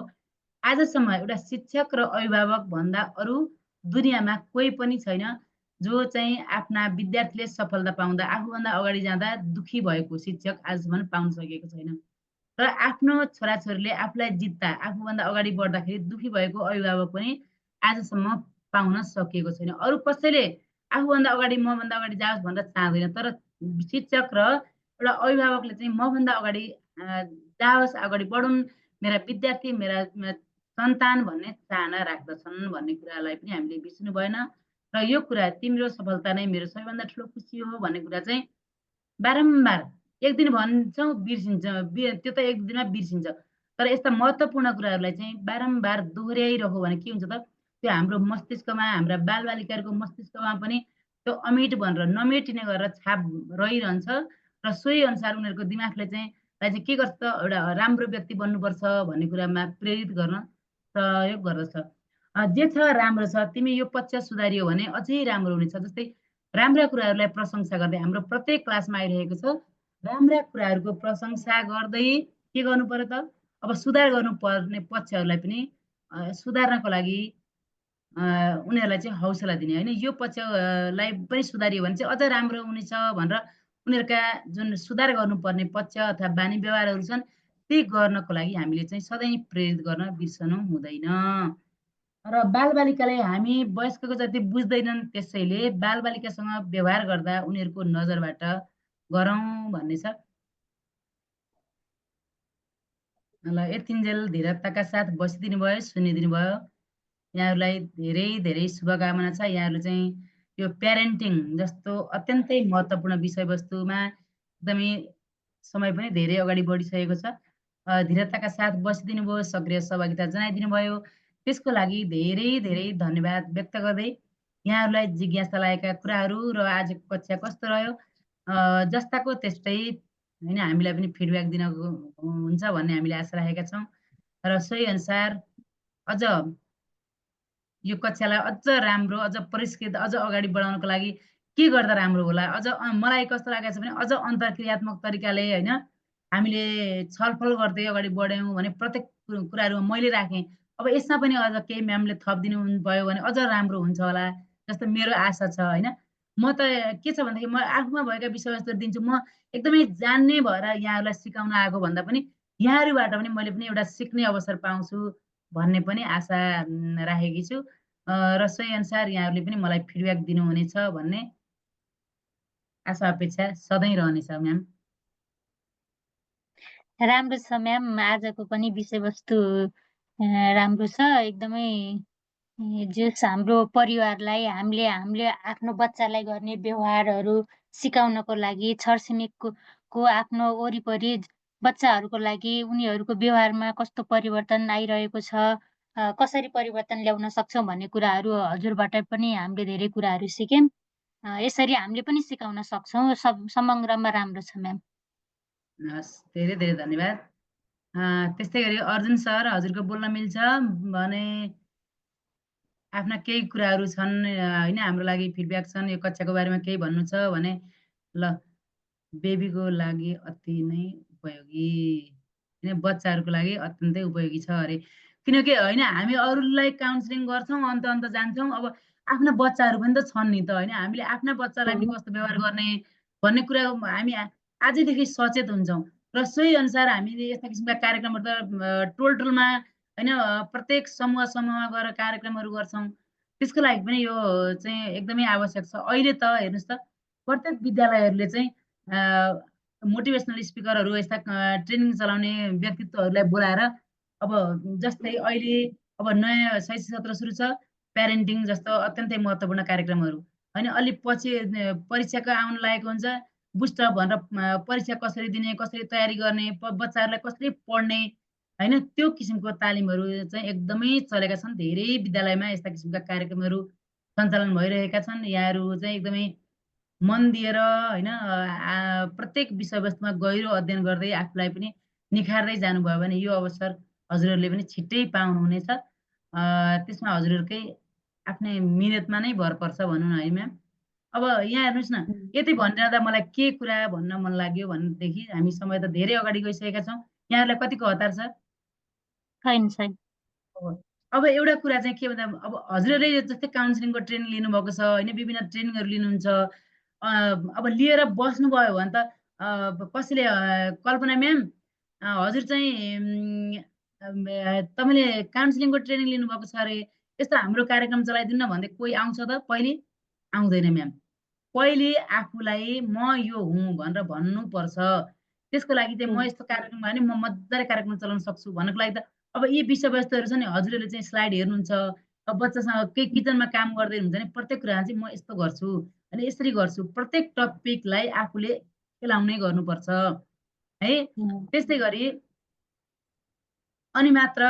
आजसम्म एउटा शिक्षक र अभिभावक भन्दा अरू दुनियाँमा कोही पनि छैन जो चाहिँ आफ्ना विद्यार्थीले सफलता पाउँदा आफूभन्दा अगाडि जाँदा दुःखी भएको शिक्षक आजसम्म पाउन सकेको छैन। र आफ्नो छोराछोरीले आफूलाई जित्दा आफूभन्दा अगाडि बढ्दाखेरि दुःखी भएको अभिभावक पनि आजसम्म पाउन सकिएको छैन। अरू कसैले आफूभन्दा अगाडि मभन्दा अगाडि जाओस् भनेर चाहँदैन, तर शिक्षक र एउटा अभिभावकले चाहिँ मभन्दा अगाडि जाओस्, अगाडि बढुन् मेरा विद्यार्थी, मेरा सन्तान भन्ने चाहना राख्दछन् भन्ने कुरालाई पनि हामीले बिर्सिनु भएन। र यो कुरा तिम्रो सफलता नै मेरो सबैभन्दा ठुलो खुसी हो भन्ने कुरा चाहिँ बारम्बार एक दिन भन्छौँ बिर्सिन्छ, त्यो त एक दिनमा बिर्सिन्छ, तर यस्ता महत्त्वपूर्ण कुराहरूलाई चाहिँ बारम्बार दोहोऱ्याइरह्यो भने के हुन्छ त, त्यो हाम्रो मस्तिष्कमा, हाम्रा बालबालिकाहरूको मस्तिष्कमा पनि त्यो अमिट भनेर नमेटिने गरेर छाप रहिरहन्छ र सोही अनुसार उनीहरूको दिमागले चाहिँ के गर्छ त, एउटा राम्रो व्यक्ति बन्नुपर्छ भन्ने कुरामा प्रेरित गर्न सहयोग गर्दछ। जे छ राम्रो छ, तिमी यो पक्ष सुधारियो भने अझै राम्रो हुनेछ। जस्तै राम्रा कुराहरूलाई प्रशंसा गर्दै हाम्रो प्रत्येक क्लासमा आइरहेको छ, राम्रा कुराहरूको प्रशंसा गर्दै के गर्नु पर्यो त, अब सुधार गर्नुपर्ने पक्षहरूलाई पनि सुधार्नको लागि उनीहरूलाई चाहिँ हौसला दिने होइन, यो पक्षलाई पनि सुधारियो भने चाहिँ अझ राम्रो हुनेछ भनेर उनीहरूका जुन सुधार गर्नुपर्ने पक्ष अथवा बानी व्यवहारहरू छन् ती गर्नको लागि हामीले चाहिँ सधैँ प्रेरित गर्न बिर्सनु हुँदैन। र बालबालिकाले हामी वयस्कको जति बुझ्दैनन्, त्यसैले बालबालिकासँग व्यवहार गर्दा उनीहरूको नजरबाट गरौँ भन्ने छ। ल यतिन्जेल धीरताका साथ बसिदिनु भयो, सुनिदिनु भयो। यहाँहरूलाई धेरै धेरै शुभकामना छ। यहाँहरूले चाहिँ यो प्यारेन्टिङ जस्तो अत्यन्तै महत्त्वपूर्ण विषयवस्तुमा एकदमै समय पनि धेरै अगाडि बढिसकेको छ। धीरताका साथ बसिदिनु भयो, सक्रिय सहभागिता जनाइदिनु भयो, त्यसको लागि धेरै धेरै धन्यवाद व्यक्त गर्दै यहाँहरूलाई जिज्ञासा लागेका कुराहरू र आजको कक्षा कस्तो रह्यो जस्ताको त्यस्तै होइन हामीलाई पनि फिडब्याक दिन हुन्छ भन्ने हामीले आशा राखेका छौँ। र सोही अनुसार अझ यो कक्षालाई अझ राम्रो, अझ परिष्कृत, अझ अगाडि बढाउनको लागि के गर्दा राम्रो होला, अझ मलाई कस्तो लागेको छ भने अझ अन्तर्क्रियात्मक तरिकाले होइन हामीले छलफल गर्दै अगाडि बढ्यौँ भने प्रत्येक कुराहरू मैले राखेँ। अब यसमा पनि अझ केही म्यामले थपिदिनु भयो भने अझ राम्रो हुन्छ होला जस्तो मेरो आशा छ होइन। म त के छ भन्दाखेरि म आफूमा भएका विषयवस्तुहरू दिन्छु, म एकदमै जान्ने भएर यहाँहरूलाई सिकाउन आएको भन्दा पनि यहाँहरूबाट पनि मैले पनि एउटा सिक्ने अवसर पाउँछु भन्ने पनि आशा राखेकी छु। र सोही अनुसार यहाँहरूले पनि मलाई फिडब्याक दिनुहुनेछ भन्ने आशा अपेक्षा सधैँ रहनेछ म्याम। राम्रो छ म्याम, आजको पनि विषयवस्तु राम्रो छ एकदमै। जस हाम्रो परिवारलाई हामीले आफ्नो बच्चालाई गर्ने व्यवहारहरू सिकाउनको लागि, छरछिमेकको आफ्नो वरिपरि बच्चाहरूको लागि उनीहरूको व्यवहारमा कस्तो परिवर्तन आइरहेको छ, कसरी परिवर्तन ल्याउन सक्छौँ भन्ने कुराहरू हजुरबाट पनि हामीले धेरै कुराहरू सिक्यौँ। यसरी हामीले पनि सिकाउन सक्छौँ। समग्रमा राम्रो छ म्याम। हस्, धेरै धेरै धन्यवाद। त्यस्तै गरी अर्जुन सर, हजुरको बोल्न मिल्छ भने आफ्ना केही कुराहरू छन् होइन, हाम्रो लागि फिडब्याक छन्, यो कक्षाको बारेमा केही भन्नु छ भने ल। बेबीको लागि अति नै उपयोगी होइन, बच्चाहरूको लागि अत्यन्तै उपयोगी छ अरे, किनकि होइन हामी अरूलाई काउन्सिलिङ गर्छौँ, अन्त जान्छौँ, अब आफ्ना बच्चाहरू पनि त छन् नि त होइन, हामीले आफ्ना बच्चालाई पनि कस्तो व्यवहार गर्ने भन्ने कुरा हामी आजैदेखि सचेत हुन्छौँ। र सोही अनुसार हामीले यस्ता किसिमका कार्यक्रमहरू त टोलमा होइन प्रत्येक समूहमा गएर कार्यक्रमहरू गर्छौँ। त्यसको लागि पनि यो चाहिँ एकदमै आवश्यक छ। अहिले त हेर्नुहोस् त प्रत्येक विद्यालयहरूले चाहिँ मोटिभेसनल स्पिकरहरू, यस्ता ट्रेनिङ चलाउने व्यक्तित्वहरूलाई बोलाएर अब जस्तै अहिले अब नयाँ शैक्षिक सत्र सुरु छ, प्यारेन्टिङ जस्तो अत्यन्तै महत्त्वपूर्ण कार्यक्रमहरू होइन। अलि पछि परीक्षाको आउन लागेको हुन्छ, बुस्टअप भनेर परीक्षा कसरी दिने, कसरी तयारी गर्ने, बच्चाहरूलाई कसरी पढ्ने होइन, त्यो किसिमको तालिमहरू चाहिँ एकदमै चलेका छन्। धेरै विद्यालयमा यस्ता किसिमका कार्यक्रमहरू सञ्चालन भइरहेका छन्। यहाँहरू चाहिँ एकदमै मन दिएर होइन प्रत्येक विषयवस्तुमा गहिरो अध्ययन गर्दै आफूलाई पनि निखार्दै जानुभयो भने यो अवसर हजुरहरूले पनि छिट्टै पाउनुहुनेछ। त्यसमा हजुरहरूकै आफ्नै मिहिनेतमा नै भर पर्छ भनौँ न है म्याम। अब यहाँ हेर्नुहोस् न, यति भनिरहँदा मलाई के कुरा भन्न मन लाग्यो भनेदेखि हामी समय त धेरै अगाडि गइसकेका छौँ। यहाँहरूलाई कतिको हतार छ? छैन। अब एउटा कुरा चाहिँ के भन्दा, अब हजुरहरूले जस्तै काउन्सिलिङको ट्रेनिङ लिनुभएको छ होइन, विभिन्न ट्रेनिङहरू लिनुहुन्छ, अब लिएर बस्नुभयो भने त कसैले कल्पना म्याम हजुर चाहिँ तपाईँले काउन्सिलिङको ट्रेनिङ लिनुभएको छ अरे, यस्तो हाम्रो कार्यक्रम चलाइदिनु न भन्दै कोही आउँछ त पहिले आउँदैन म्याम। पहिले आफूलाई म यो हुँ भनेर भन्नुपर्छ। त्यसको लागि चाहिँ म यस्तो कार्यक्रम भयो भने म मजाले कार्यक्रम चलाउन सक्छु भन्नको लागि त अब यी विषयवस्तुहरू छ नि हजुरहरूले चाहिँ स्लाइड हेर्नुहुन्छ, अब बच्चासँग केही किचनमा काम गर्दै हुन्छ भने प्रत्येक कुरामा चाहिँ म यस्तो गर्छु अनि यसरी गर्छु। प्रत्येक टपिकलाई आफूले खेलाउनै गर्नुपर्छ है। त्यस्तै गरी अनि मात्र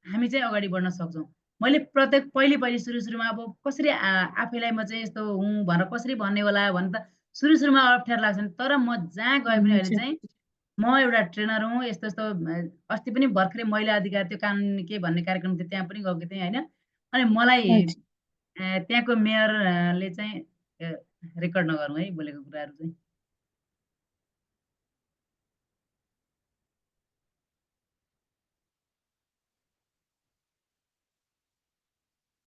हामी चाहिँ अगाडि बढ्न सक्छौँ। मैले प्रत्येक पहिले सुरुमा अब कसरी आफैलाई म चाहिँ यस्तो हुँ भनेर कसरी भन्ने होला भने त सुरुमा अप्ठ्यारो लाग्छ नि। तर म जहाँ गए पनि अहिले चाहिँ म एउटा ट्रेनर हुँ, यस्तो अस्ति पनि भर्खरै महिला अधिकार त्यो कानुन के भन्ने कार्यक्रम थियो त्यहाँ पनि गएको थिएँ होइन। अनि मलाई त्यहाँको मेयरले चाहिँ रेकर्ड नगरौँ है बोलेको कुराहरू चाहिँ।